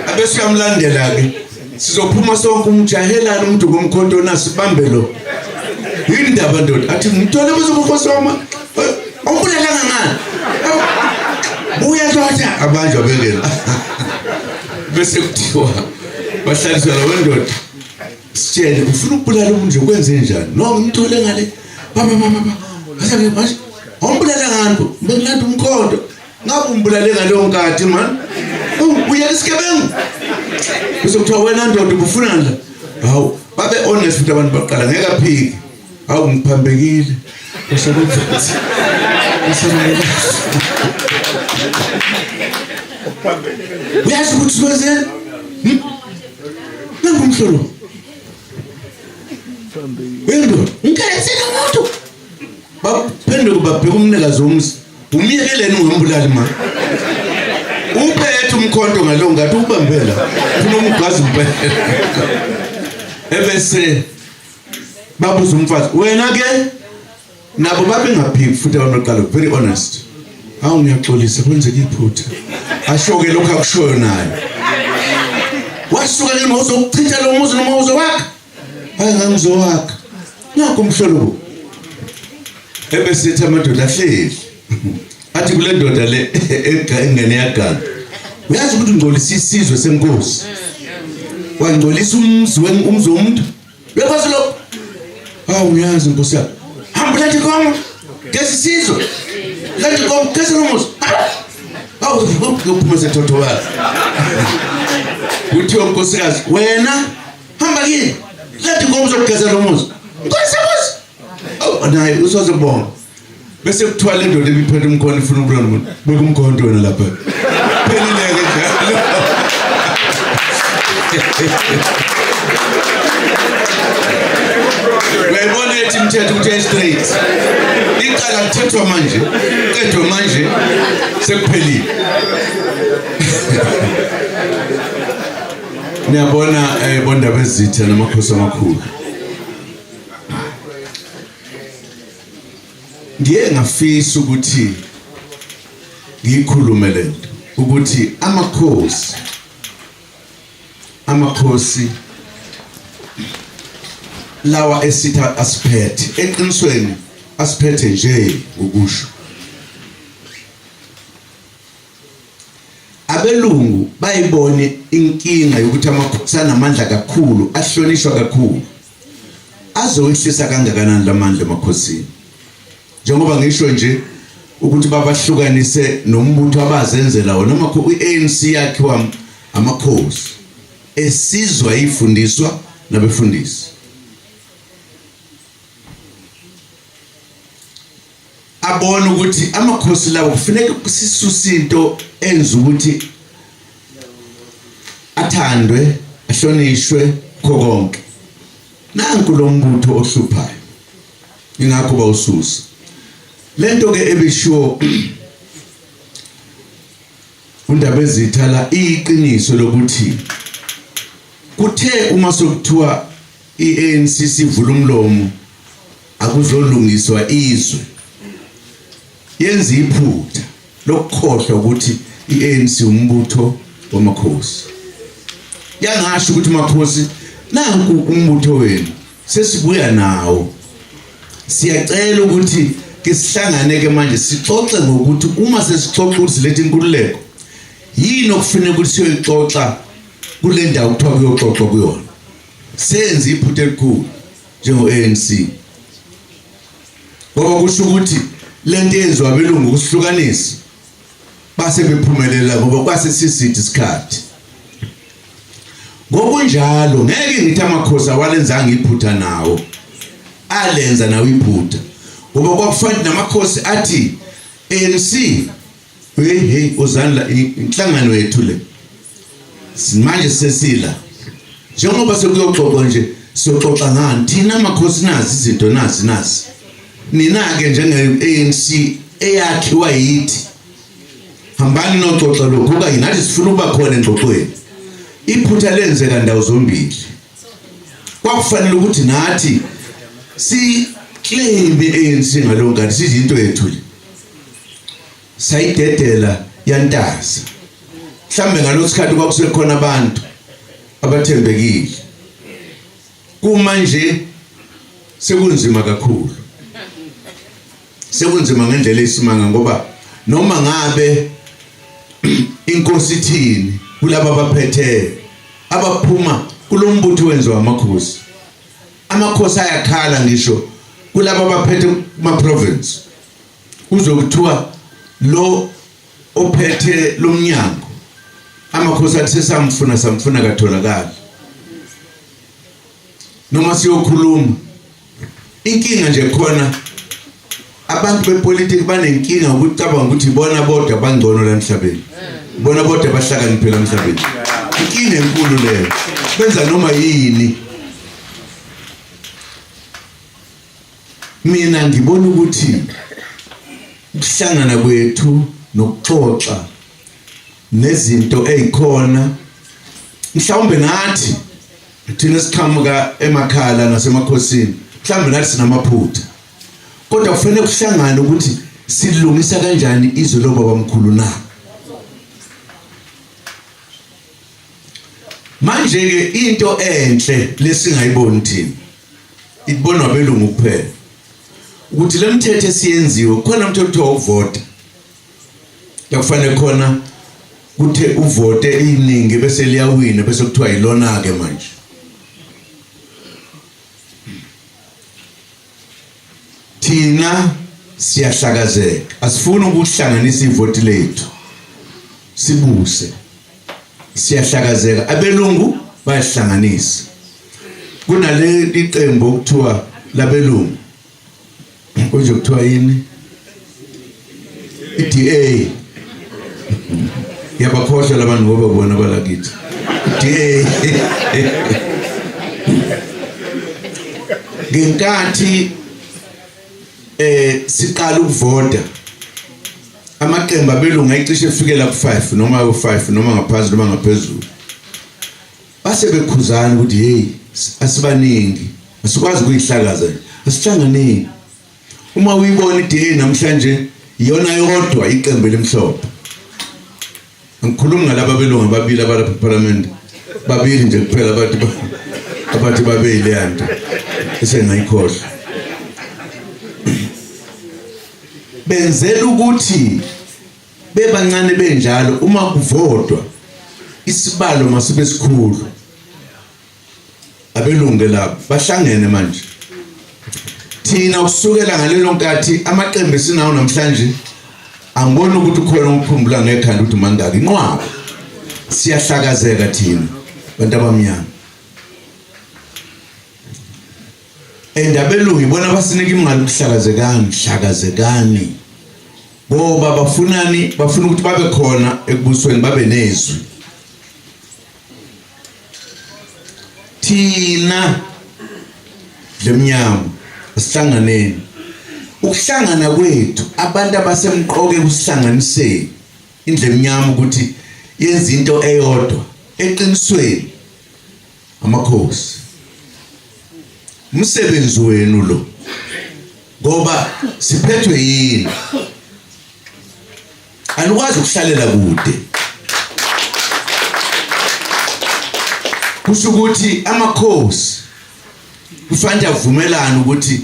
Speaker 1: Abese uyamlandela ke. Sizophuma sonke umjahelana umuntu ngomkhonto nasibambe lo. Yini ndaba ndoda? Athi ngithole bese ubukhosi wama. Awubulalanga ngani? Buya ndoda abanjwa bengena. Bese kuthiwa bahlaliswa la wendoda. Sitshele ufuna ukubulala umuntu nje kwenze njani? No ngimthole ngale. Baba baba baba. Ase manje awumbulala ngani? Bengilanda umkhonto. Ngabe umbulale ngaleyo nkathi man. Uyeka isigebengu. Bese kuthiwa wena ndoda ubufunani la? Hawu babe honest futhi abantu baqala ngeke aphike. Hawu ngiphambekile. Bese kuthi Uyazi ukuthi kwenzeni? Hmm? Nangu umhlolo. Wendoda, ngikhathele umuntu. Baphenduka babheka umnikazi womzi. Umyekeleni ungambulali ma. Uphethe umkhonto ngalo ngathi ubambela. Ufuna umgwazi impela. Ebese babuza umfazi, wena ke nabo babengaphiki futhi abantu baqala very honest. Hawu ngiyaxolisa kwenzeka iphutha. Asho-ke lokhu akushoyo naye. Wasuka ke uzokuchitha lo muzi noma uzowakha? Hayi ngangizowakha. Nakho umhlolo. Ebesithi amadoda ahleli. Athi kule ndoda le engene yagana. Uyazi ukuthi ungcolisa isizwe senkosi. Wangcolisa umzi umzi womuntu. Uyakwazi lokho? Hawu ngiyazi nkosi yami. Hamba letha inkomo. Geza isizwe. Letha inkomo, geza lo muzi. Hawu uyophuma sethothobala. Kuthiwa nkosikazi wena hamba kini. Letha inkomo uzokugeza lo muzi. Nkosi muzi. Awu naye usazobonga. Bese kuthiwa le ndoda ebiphethe umkhonto ifuna ukubulala umuntu. Beka umkhonto wena lapha. Phelile-ke njalo. Uyayibona ethi imithetho ukuthi straight. Icala lithethwa manje, qedwe manje sekuphelile. Niyabona eh bondaba ezitha namakhosi amakhulu. Ngiye ngafisa ukuthi ngiyikhulume lento ukuthi amakhosi amakhosi lawa esitha asiphethe eqinisweni asiphethe nje ngokusho Abelungu bayibone inkinga yokuthi amakhosi anamandla kakhulu, ahlonishwa kakhulu. Azowehlisa kangakanani lamandla emakhosini? Njengoba ngisho nje ukuthi babahlukanise nombutho abazenzela wona noma i-ANC yakhiwa amakhosi esizwa ifundiswa nabefundisi. Abona ukuthi amakhosi lawo kufuneka sisuse into enza ukuthi athandwe ahlonishwe kho konke. Nanku lo mbutho ohluphayo, ingakho bawususa lento ke ebishiwo undaba ezithala. Iqiniso lokuthi kuthe uma sokuthiwa iANC sivula umlomo akuzolungiswa izwe, yenza iphutha lokukhohlwa ukuthi iANC umbutho wamakhosi. Yangasho ukuthi makhosi, nanku umbutho wenu sesibuya nawo, siyacela ukuthi ke sihlangane ke manje sixoxe ngokuthi uma sesixoxa ukuthi silethe inkululeko, yini okufuneka ukuthi siyoyixoxa kule ndawo kuthiwa kuyoxoxwa kuyona. Senze iphutha elikhulu njengo-ANC ngoba kusho ukuthi lento yenziwa abelungu ukusihlukanisa base bephumelela ngoba kwase sisithi isikhathi. Ngokunjalo ngeke ngithi amakhosi awalenzanga iphutha, nawo alenza nawo iphutha, ngoba kwakufanele namakhosi athi ANC, hey hey, uzanla inhlangano yethu le manje sesila njengoba sekuyoxoxwa nje, siyoxoxa ngani thina makhosi? Nazi izinto, nazi nazi nina-ke njenge-ANC eyakhiwa yithi, hambani noxoxa lokhu okanye nathi sifuna ukuba khona engxoxweni. Iphutha lenzeka ndawo zombili. Kwakufanele ukuthi nathi Si claim i-ANC ngaleyo nkathi sithi into yethu le. Sayidedela yantaza. Mhlambe ngalosikhathi sikhathi kwakusekhona abantu abathembekile. Kumanje sekunzima kakhulu. Sekunzima ngendlela esimanga ngoba noma ngabe inkosi ithini kulaba abaphethe abaphuma kulombutho wenziwa amakhosi amakhosi ayakhala ngisho kulaba abaphethe kuma province kuzokuthiwa lo ophethe lomnyango amakhosi athi sesamfuna samfuna katholakala noma siyokhuluma inkinga nje khona abantu bepolitiki banenkinga ukucabanga ukuthi ibona bodwa abangcono la emhlabeni ibona bodwa abahlakaniphela emhlabeni inkinga enkulu leyo benza noma yini mina ngibona ukuthi ukuhlangana kwethu nokuxoxa nezinto ezikhona mhlawumbe nathi thina siqhamuka emakhala nasemakhosini mhlawumbe nathi sinamaphutha kodwa kufanele kuhlangane ukuthi silungisa kanjani izwe lobabamkhulu na manje ke into enhle lesingayiboni thina ibonwa abelungu kuphela ukuthi le mthetho esiyenziwe kukhona umthetho kuthiwa ukuvota yakufanele khona kuthe uvote iningi bese liyawina bese kuthiwa yilona ke manje thina siyahlakazeka asifuni ukuhlanganisa ivoti lethu sibuse siyahlakazeka abelungu bayahlanganisa kunale iqembu okuthiwa labelungu konje kuthiwa yini i-DA yabakhohlwa labantu ngoba bona balakithi i-DA ngenkathi eh siqala ukuvota amaqembu abelungu ayicishe efikela ku-5 noma ku-5 noma ngaphansi noma ngaphezulu base bekhuzana ukuthi hey asibaningi asikwazi ukuyihlakaza nje asihlanganeni uma uyibona iDA namhlanje iyona yodwa iqembu elimhlophe ngikhuluma ngalaba belungu ababili abalapha eParliament babili nje kuphela abathi abathi babe yileyanto esengayikhohlwa benzela ukuthi bebancane benjalo uma kuvotwa isibalo masibe sikhulu abelungu ke labo bahlangene manje thina kusukela ngalelo nkathi amaqembu esinawo namhlanje angiboni ukuthi ukhona ukukhumbula ngekhanda ukuthi mangaki inqwaba siyahlakazeka thina bantu abamnyama and abelungu ibona basinika imali ukuhlakazekani hlakazekani ngoba bafunani bafuna ukuthi babe khona ekubusweni babe nezwi thina lemnyama sihlanganeni ukuhlangana kwethu abantu abasemqoke kusihlanganiseni indle emnyama ukuthi yenza into eyodwa eqinisweni amakhosi umsebenzi wenu lo ngoba siphethwe yini anikwazi ukuhlalela kude kusho ukuthi amakhosi kufanele avumelane ukuthi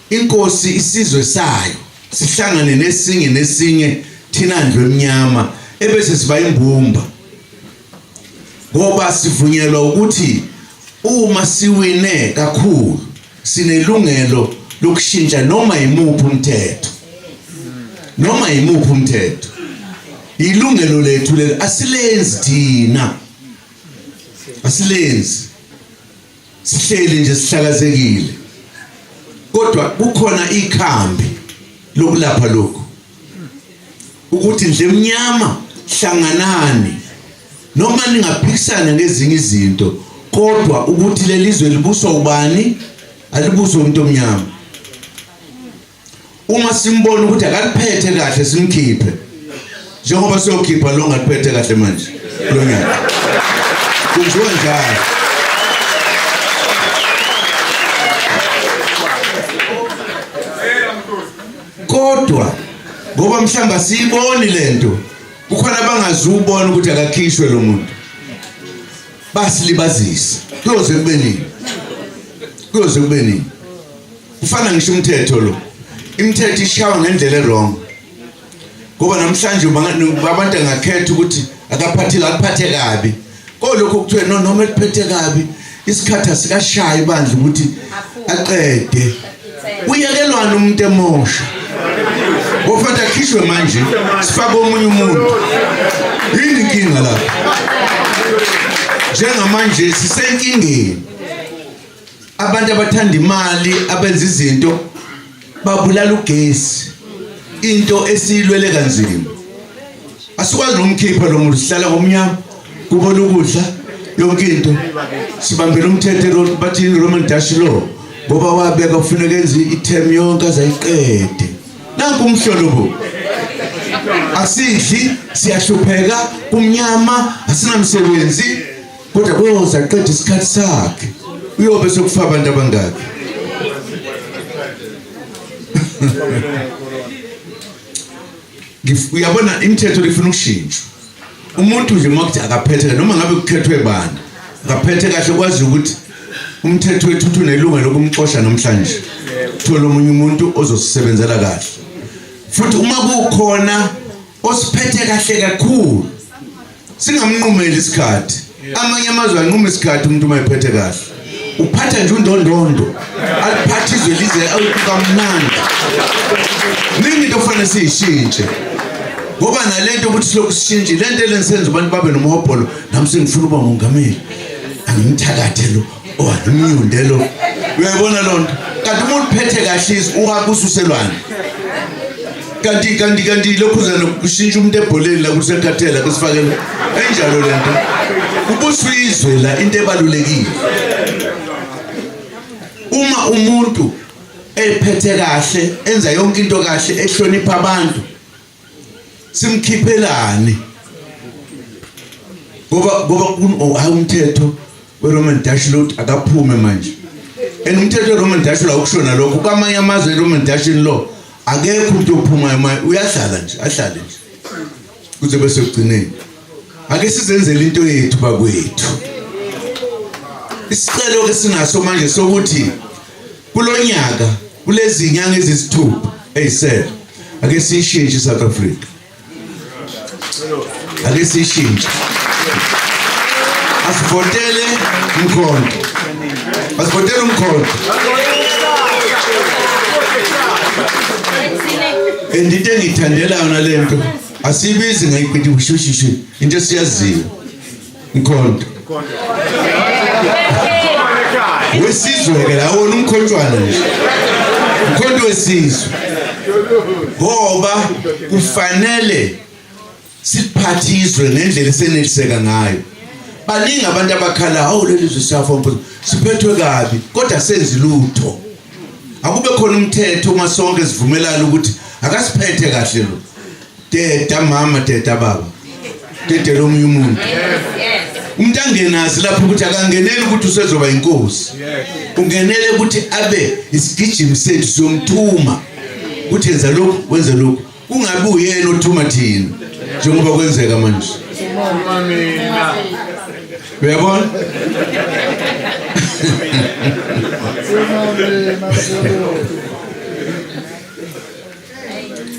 Speaker 1: inkosi isizwe sayo sihlangane nesinye nesinye thina ndlu emnyama ebese siba imbumba ngoba sivunyelwa ukuthi uma siwine kakhulu sinelungelo lokushintsha noma yimuphi umthetho noma yimuphi umthetho ilungelo lethu lelo asilenzi thina asilenzi sihleli nje sihlakazekile kodwa kukhona ikhambi lokulapha lokhu ukuthi nje mnyama hlanganani noma ningaphikisana ngezinye izinto kodwa ukuthi lelizwe libuswa ubani alibuswe umuntu omnyama uma simbona ukuthi akaliphethe kahle simkhiphe njengoba siyokhipha lo ngaliphethe kahle manje kulo nyaka kwenziwa njalo. Kodwa ngoba mhlawumbe asiyiboni lento, kukhona abangazubona ukuthi akakhishwe lo muntu, basilibazisa. Kuyoze kube nini? Kuyoze kube nini? Kufana ngisho umthetho lo, imithetho ishawa ngendlela e-wrong, ngoba namhlanje abantu angakhetha ukuthi akaphathile, akuphathe kabi. Kolokhu kuthiwe no, noma eliphethe kabi, isikhathi asikashayi ibandla ukuthi aqede. Uyekelwana umuntu emosha, ngofanele akhishwe manje, sifake omunye umuntu. Yini inkinga lapha? Njengamanje sisenkingeni. Abantu abathanda imali, abenza izinto, babulala ugesi, into esiyilwele kanzima. Asikwazi nokumkhipha lo muntu, sihlala ngomnyama, kubola ukudla, yonke into. Sibambela umthetho, bathi Roman Dutch law, ngoba wabeka kufuneka enze i-term yonke azayiqede. Nanku umhlolo bo, asidli, siyahlupheka, kumnyama, asinamsebenzi, kodwa kuyoze aqede isikhathi sakhe. Uyobe sekufa abantu abangaki? Uyabona, imithetho lifuna ukushintshwa. Umuntu nje uma kuthi akaphethe, noma ngabe kukhethwe bani, akaphethe kahle, kwazi ukuthi umthetho wethu uthi unelungelo lokumxosha namhlanje, thola omunye umuntu ozosisebenzela kahle. Futhi uma kukhona osiphethe kahle kakhulu, singamnqumeli isikhathi. Amanye amazwe anquma isikhathi umuntu uma ephethe kahle. Uphatha nje undondondo, aliphathe izwe lize kamnandi. Ningi into ofanele siyishintshe, ngoba nalento ukuthi silokhu sishintshe lento elensenza abantu babe nomhobholo. Nami sengifuna ukuba mongameli, angimthakathe lo, oh, angimnyunde lo. Uyayibona loo nto? Kanti umuntu uphethe kahle izwe, uhakususelwane. Kanti lokhu zana kushintsha umuntu ebholeni la kusekhathela kusifakele enjalo lento. Kubuswa izwe la, into ebalulekile. Uma umuntu ephethe kahle, enza yonke into kahle, ehlonipha abantu, simkhiphelani? Ngoba hayi, umthetho we-Roman Dutch law akaphume manje. And umthetho we-Roman Dutch law awukusho nalokho. Kwamanye amazwe i-Roman Dutch law akekho umuntu ophumayo, uyahlala nje, ahlale nje kuze bese ekugcineni. Ake sizenzele into yethu bakwethu. Isicelo ke sinaso manje sokuthi kulonyaka, kulezi nyanga ezisithupha eyisele, ake siyishintshe iSouth Africa, ake siyishintshe. Asivotele umkhonto, asivotele umkhonto. And into engiyithandela yona lento, asiyibizi ngayiqithi ushushishu, into esiyaziyo, umkhonto wesizwe ke la, wona umkhontshwana nje, umkhonto wesizwe, ngoba kufanele siphathizwe ngendlela eseneliseka ngayo. Baningi abantu abakhala, awu, leli zwe siyafa mfowethu, siphethwe kabi, kodwa senzi lutho. Akube khona umthetho uma sonke sivumelana ukuthi akasiphethe kahle lo, deda mama, deda baba, dedela omunye umuntu. Umuntu angenazi lapho ukuthi akangeneli ukuthi usezoba inkosi, ungenele ukuthi abe isigijimi sethu, siyomthuma ukuthi yenza lokhu, wenze lokhu, kungabi uyena othuma thina njengoba kwenzeka manje. Uyabona?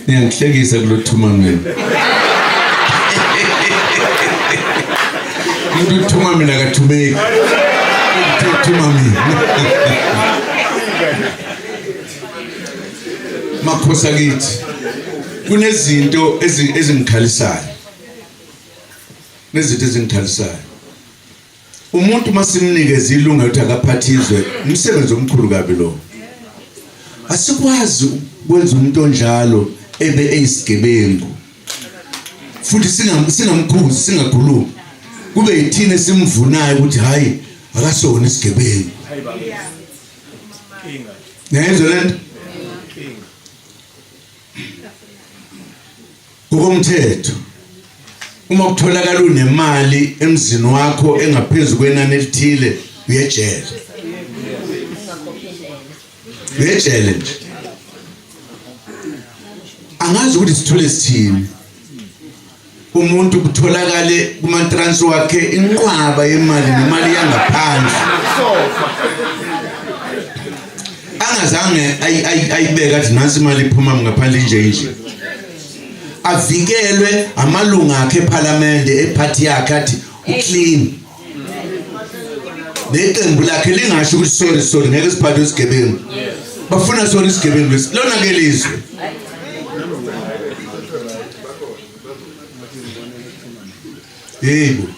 Speaker 1: Niyangihlekisa kulothuma mina. Umuntu uthuma mina akathumeki, uthuma mina. Makhosi akithi, kunezinto ezingikhalisayo, nezinto ezingikhalisayo. Umuntu masimnikeze ilungelo ukuthi akaphathizwe, umsebenzi omkhulu kabi lo. Asikwazi ukwenza umuntu onjalo ebe eyisigebengu futhi singamkhuzi, singakhulumi, kube yithina esimvunayo ukuthi hayi, akasona isigebengu. Niyayizwa lento? Ngokomthetho, uma kutholakala unemali emzini wakho engaphezu kwenani elithile, uyejele, uyejele nje. Angazi ukuthi sithule sithini. Umuntu kutholakale kuma-trans wakhe inqwaba yemali nemali yangaphandle angazange ayibeke athi nansi imali iphuma ngaphandle nje nje, avikelwe amalunga akhe ephalamende ephathi yakhe athi uclean, neqembu lakhe lingasho ukuthi sorry, sorry, ngeke siphathwe isigebengu. Bafuna sona isigebengu lesi lona ke lizwe. Yebo,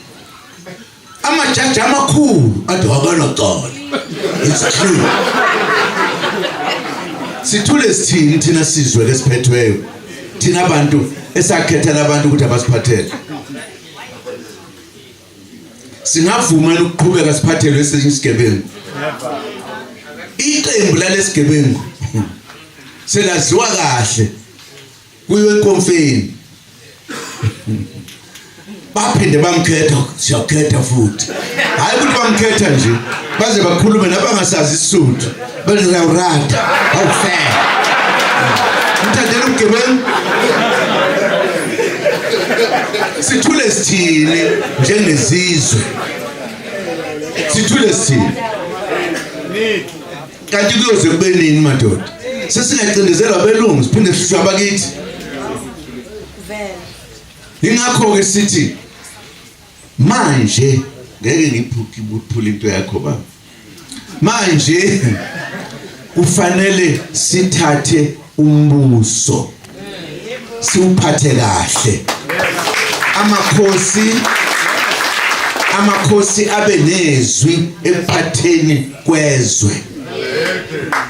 Speaker 1: amajaji amakhulu athi akanacala, it's true. Sithule sithini thina sizwe lesiphethweyo, thina abantu esakhethela abantu ukuthi abasiphathele? Singavuma ukuqhubeka siphathelwe esinye isigebengu? Iqembu lalesigebengu selaziwa kahle. Kuyiwe enkomfeni, baphinde bamkhetha, siyakhetha futhi. Hayi ukuthi bamkhetha nje, baze bakhulume nabangasazi isisuthu, bathi awufair, mthandela ubugebengu. Sithule sithini njengezizwe? Sithule sithini? Kanti kuyoze kube nini madoda sesingacindezelwa abelungu, siphinde sihlushwe abakithi? Ingakho-ke sithi manje ngeke ngiphuphule into yakho baba. Manje kufanele sithathe umbuso, siwuphathe kahle. Amakhosi abe nezwi ekuphatheni kwezwe.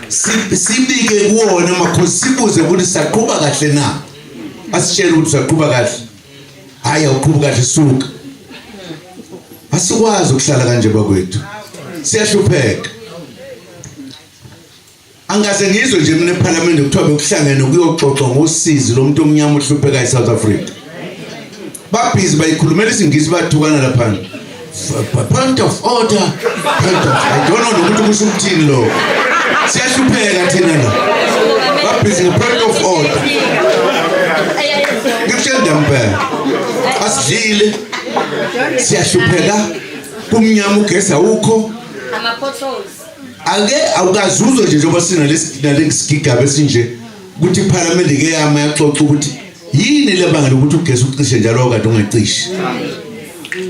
Speaker 1: Sibike kuwona amakhosi, sibuze ukuthi saqhuba kahle na. Asitshele ukuthi saqhuba kahle. Hayi, awuqhubi kahle, suka. Asikwazi ukuhlala kanje bakwethu, siyahlupheka. Angaze ngizwe nje mina eParliament kuthiwa bekuhlangene kuyoxoxwa ngosizi lomuntu omnyama ohlupheka eSouth Africa. Babhizi bayikhulumela isiNgisi, bathukana laphana, point of order, point of, I don't know nokuthi kusho ukuthini lokho. Siyahlupheka thina la, babhizi nge-point of order. Ngikutshela ngempela, asidlile, siyahlupheka, kumnyama, ugesi awukho.
Speaker 2: Ama-potholes.
Speaker 1: Ake awukazuzwe nje njengoba sinalesi sigigaba esinje ukuthi iphalamende ke yama yaxoxa ukuthi yini lebangela ukuthi ugesi ucishe njalo kade ungacishi.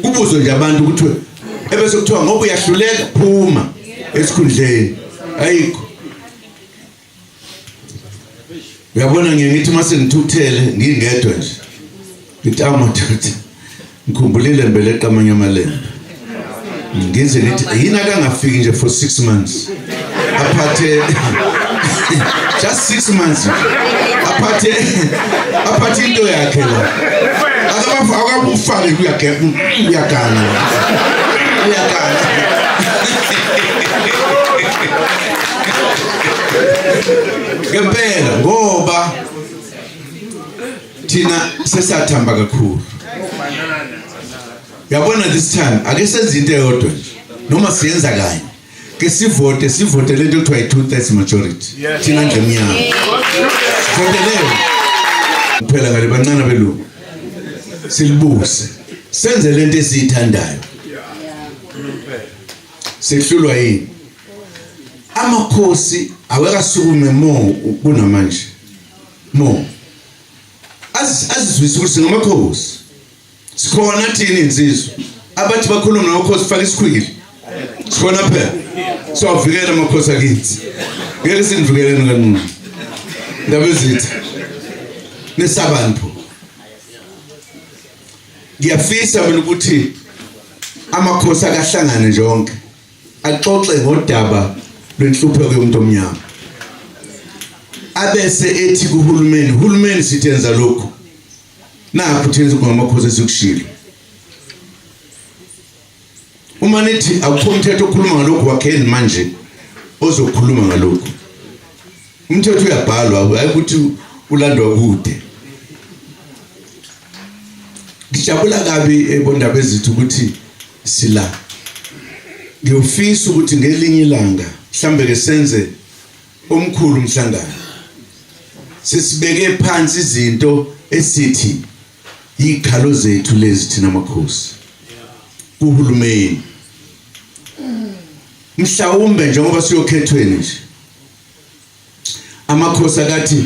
Speaker 1: Kubuzwe nje abantu ukuthi ebese kuthiwa ngoba uyahluleka, phuma esikhundleni. Ayikho. Uyabona, ngiye ngithi uma sengithukuthele ngingedwa nje, ngithi awu madoda, ngikhumbulile mbeleqa amanye amalembe. Ngize ngithi yini akangafiki nje for 6 months, aphathe just 6 months, aphathe into yakhe la, akabufake, uyaganga, uyaganga. Ngempela, ngoba thina sesathamba kakhulu. Yabona, this time ake senze into eyodwa nje, noma siyenza kanye ke, sivote, sivote lento ekuthiwa i-2/3 majority. Thina ndlu emnyama sivotele kuphela ngale bancane belungu, silibuse, senze lento esiyithandayo. Sihlulwa yini? Amakhosi awekasukume mo kunamanje mo azizwise ukuthi singamakhosi, sikhona thina insizwa. Abathi bakhuluma namakhosi, faka isikhwili, sikhona phela, siwavikela amakhosi akithi. Ngeke sinivikeleni kancane, ndaba ezitha nesabani pho. Ngiyafisa mina ukuthi amakhosi akahlangane nje onke, axoxe ngodaba lwenhlupheko yomuntu omnyama, abese ethi kuhulumeni, "Hulumeni, sithenza lokhu, nakho thina kungamakhosi esikushilo. Uma nithi akukho umthetho okhuluma ngalokhu, wakheni manje ozokhuluma ngalokhu." Umthetho uyabhalwa, hayi ukuthi ulandwa kude. Ngijabula kabi ebondaba ezithu ukuthi sila. Ngiyofisa ukuthi ngelinye ilanga mhlambe ke senze omkhulu umhlangano. Sesibeke phansi izinto esithi ikhalo zethu lezi thina makhosi kuhulumeni. Mhlawumbe njengoba siyokhethweni nje amakhosi akathi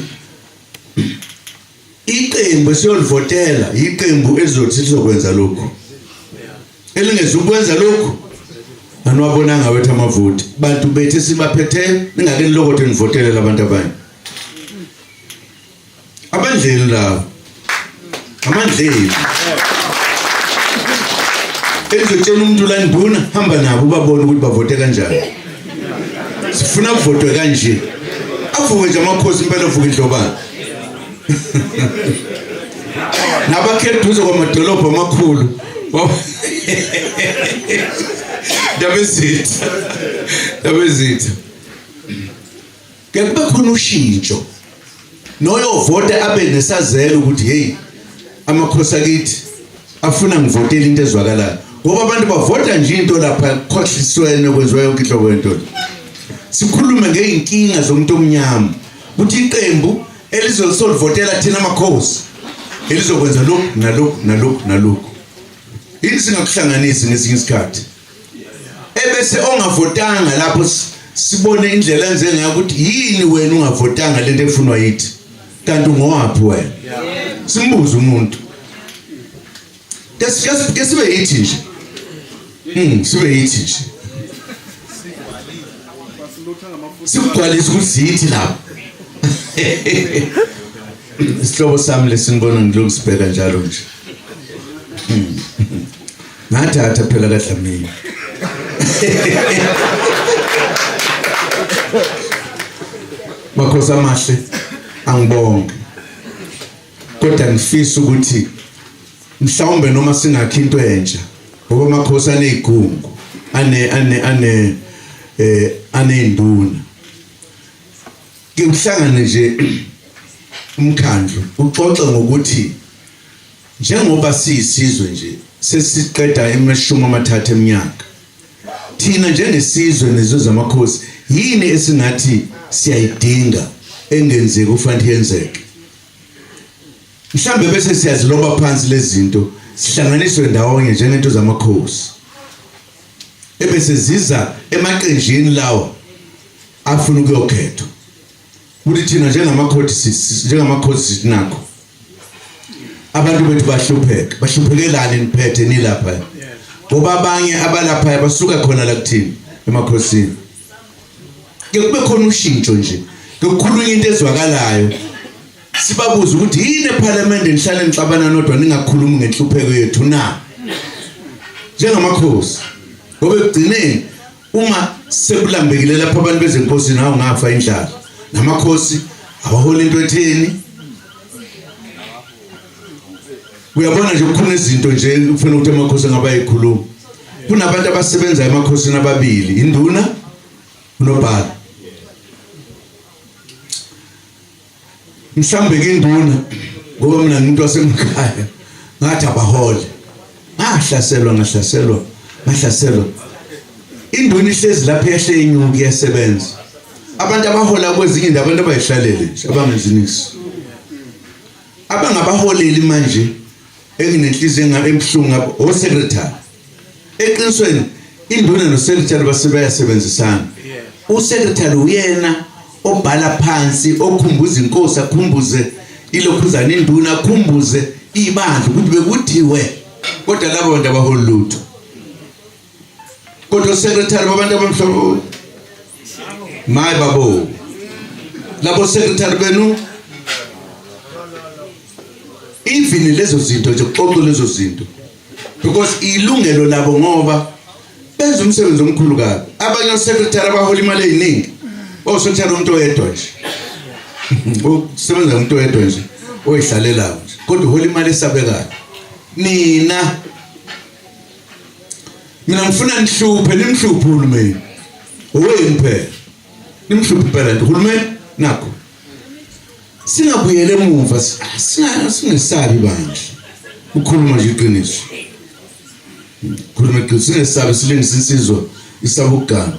Speaker 1: iqembu esiyolivotela iqembu elizothi lizokwenza lokhu elingezukwenza lokhu aniwabonanga wethu amavoti bantu bethu esibaphethe ningake nilokothe nivotele labantu abanye Amandleni lawo. Amandleni. Ezotshela umuntu la nduna hamba nabo ubabone ukuthi bavote kanjani. Sifuna kuvotwe kanje. Avuke nje amakhosi impela avuke indlobana. Nabakhe eduze kwamadolobha amakhulu. Ndabezitha. Ndabezitha. Ke kube khona ushintsho noyovota abe nesazelo ukuthi hey amakhosi akithi afuna ngivotele into ezwakalayo ngoba abantu bavota nje into lapha khohliswene kwenziwa yonke inhlobo yento sikhulume ngeyinkinga zomuntu omnyama ukuthi iqembu elizosolivotela thina amakhosi elizokwenza lokhu nalokhu nalokhu nalokhu yini singakuhlanganisi ngesinye isikhathi ebese ongavotanga lapho sibone indlela enze ngayo ukuthi yini wena ungavotanga lento efunwa yithi kanti ungowaphi wena simbuze umuntu ke sibe yithi nje sibe yithi nje sikugcwalisa ukuthi siyithi lapho isihlobo sami lesinibona ngilokhu sibheka njalo nje Ngathatha phela kaDlamini. Makhosi amahle angibonge. Kodwa ngifisa ukuthi mhlawumbe noma singakhi into entsha ngoba amakhosi anezigungu ane ane ane eh anezinduna. Ke uhlangane nje umkhandlu uxoxe ngokuthi Njengoba siyisizwe nje sesiqeda emashumi amathathu eminyaka thina njengesizwe nezizwe zamakhosi yini esingathi siyayidinga engenzeki ufanele yenzeke mhlambe bese siyaziloba phansi lezi zinto sihlanganiswe ndawonye njengento zamakhosi ebese ziza emaqenjini lawa afuna ukuyokhethwa ukuthi thina njengamakhosi njengamakhosi sinakho abantu bethu bahlupheka bahluphekelani niphethe nilapha ngoba abanye abalapha basuka khona la kuthini emakhosini ke kube khona ushintsho nje kukhulunywa into ezwakalayo sibabuze ukuthi yini ephalamende nihlale nixabana nodwa ningakhulumi ngenhlupheko yethu na njengamakhosi ngoba ekugcineni uma sekulambekile lapho abantu bezenkosini hawu ngafa indlala namakhosi awaholi into etheni uyabona nje kukhona izinto nje ufuna ukuthi amakhosi angaba yikhuluma kunabantu abasebenza emakhosini ababili induna unobhala mhlambe ke induna ngoba mina ngimuntu wasemakhaya ngathi abahole ngahlaselwa ngahlaselwa ngahlaselwa induna ihlezi lapha yehle inyuki iyasebenza abantu abahola kwezinye indawo abantu abayihlalele nje abangenzi nix abangabaholeli manje enginenhliziyo ebuhlungu ngabo osecretary eqinisweni induna nosecretary basebayasebenzisana usecretary uyena obhala phansi okhumbuza inkosi akhumbuze ilokhuzana induna akhumbuze ibandla ukuthi bekuthiwe kodwa labo bantu abaholi lutho kodwa secretary babantu abamhlophe maye babo labo secretary benu even lezo zinto nje kuxoxe lezo zinto because ilungelo labo ngoba benza umsebenzi omkhulu kabi abanye osecretary abahola imali eziningi osecretary umuntu oyedwa nje usebenza umuntu oyedwa nje oyihlalelayo nje kodwa uhola imali esabekayo nina mina ngifuna nihluphe nimhluphe uhulumeni owenu phela nimhluphe impela nje uhulumeni nakho singabuyele emuva singesabi bandla ukhuluma nje iqiniso khuluma iqiniso singesabi silingisa insizwa isaba ukuganwa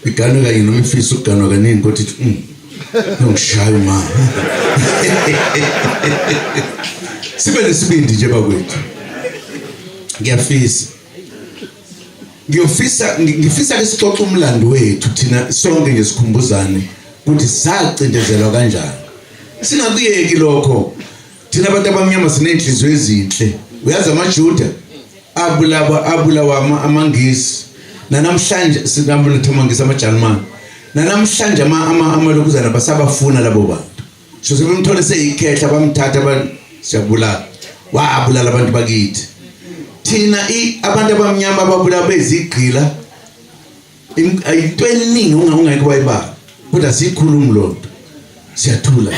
Speaker 1: iganwe kanye noma ifisa ukuganwa kaningi kodwa ithi. Ngishaya uma. Sibe nesibindi nje bakwethu. Ngiyafisa. Ngiyofisa ngifisa ke sixoxe umlando wethu thina sonke nje sikhumbuzane ukuthi sacindezelwa kanjani. Singakuyeki lokho. Thina abantu abamnyama sinenhliziyo ezinhle. Uyazi amaJuda abulawa abulawa amaNgisi. Nanamhlanje sinabulawa amaNgisi amaJalimane. Nanamhlanje ama amalokuzana basabafuna labo bantu. So sebemthole seyikhehla bamthatha ba siyabulala. Wabulala abantu bakithi. Thina abantu abamnyama ababulawa bezigqila into eningi ungeke wayibala. Kodwa siyikhulumi lonto. Siyathula.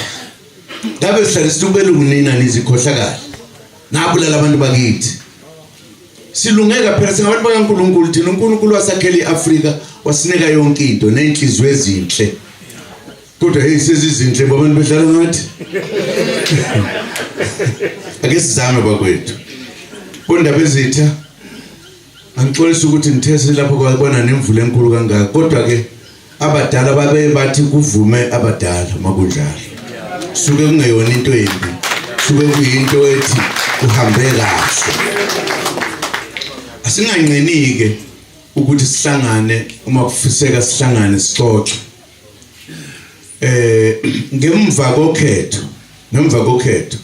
Speaker 1: Ngabe sihlale sithi nina nizikhohlakala. Nabulala abantu bakithi. Silungeka phela singabantu bakaNkulunkulu thina uNkulunkulu wasakhela iAfrika wasinika yonke into nezinhliziyo ezinhle. Kodwa hey sezizinhle abantu bedlala ngathi. Ake sizame bakwethu. Kondaba ezitha angixolisa ukuthi ngithese lapho kwabona nemvula enkulu kangaka kodwa ke abadala babe bathi kuvume abadala makunjalo suke kungeyona into embi suke kuyinto ethi kuhambe kahle asinganqenike ukuthi sihlangane uma kufiseka sihlangane sixoxe eh ngemva kokhetho ngemva kokhetho.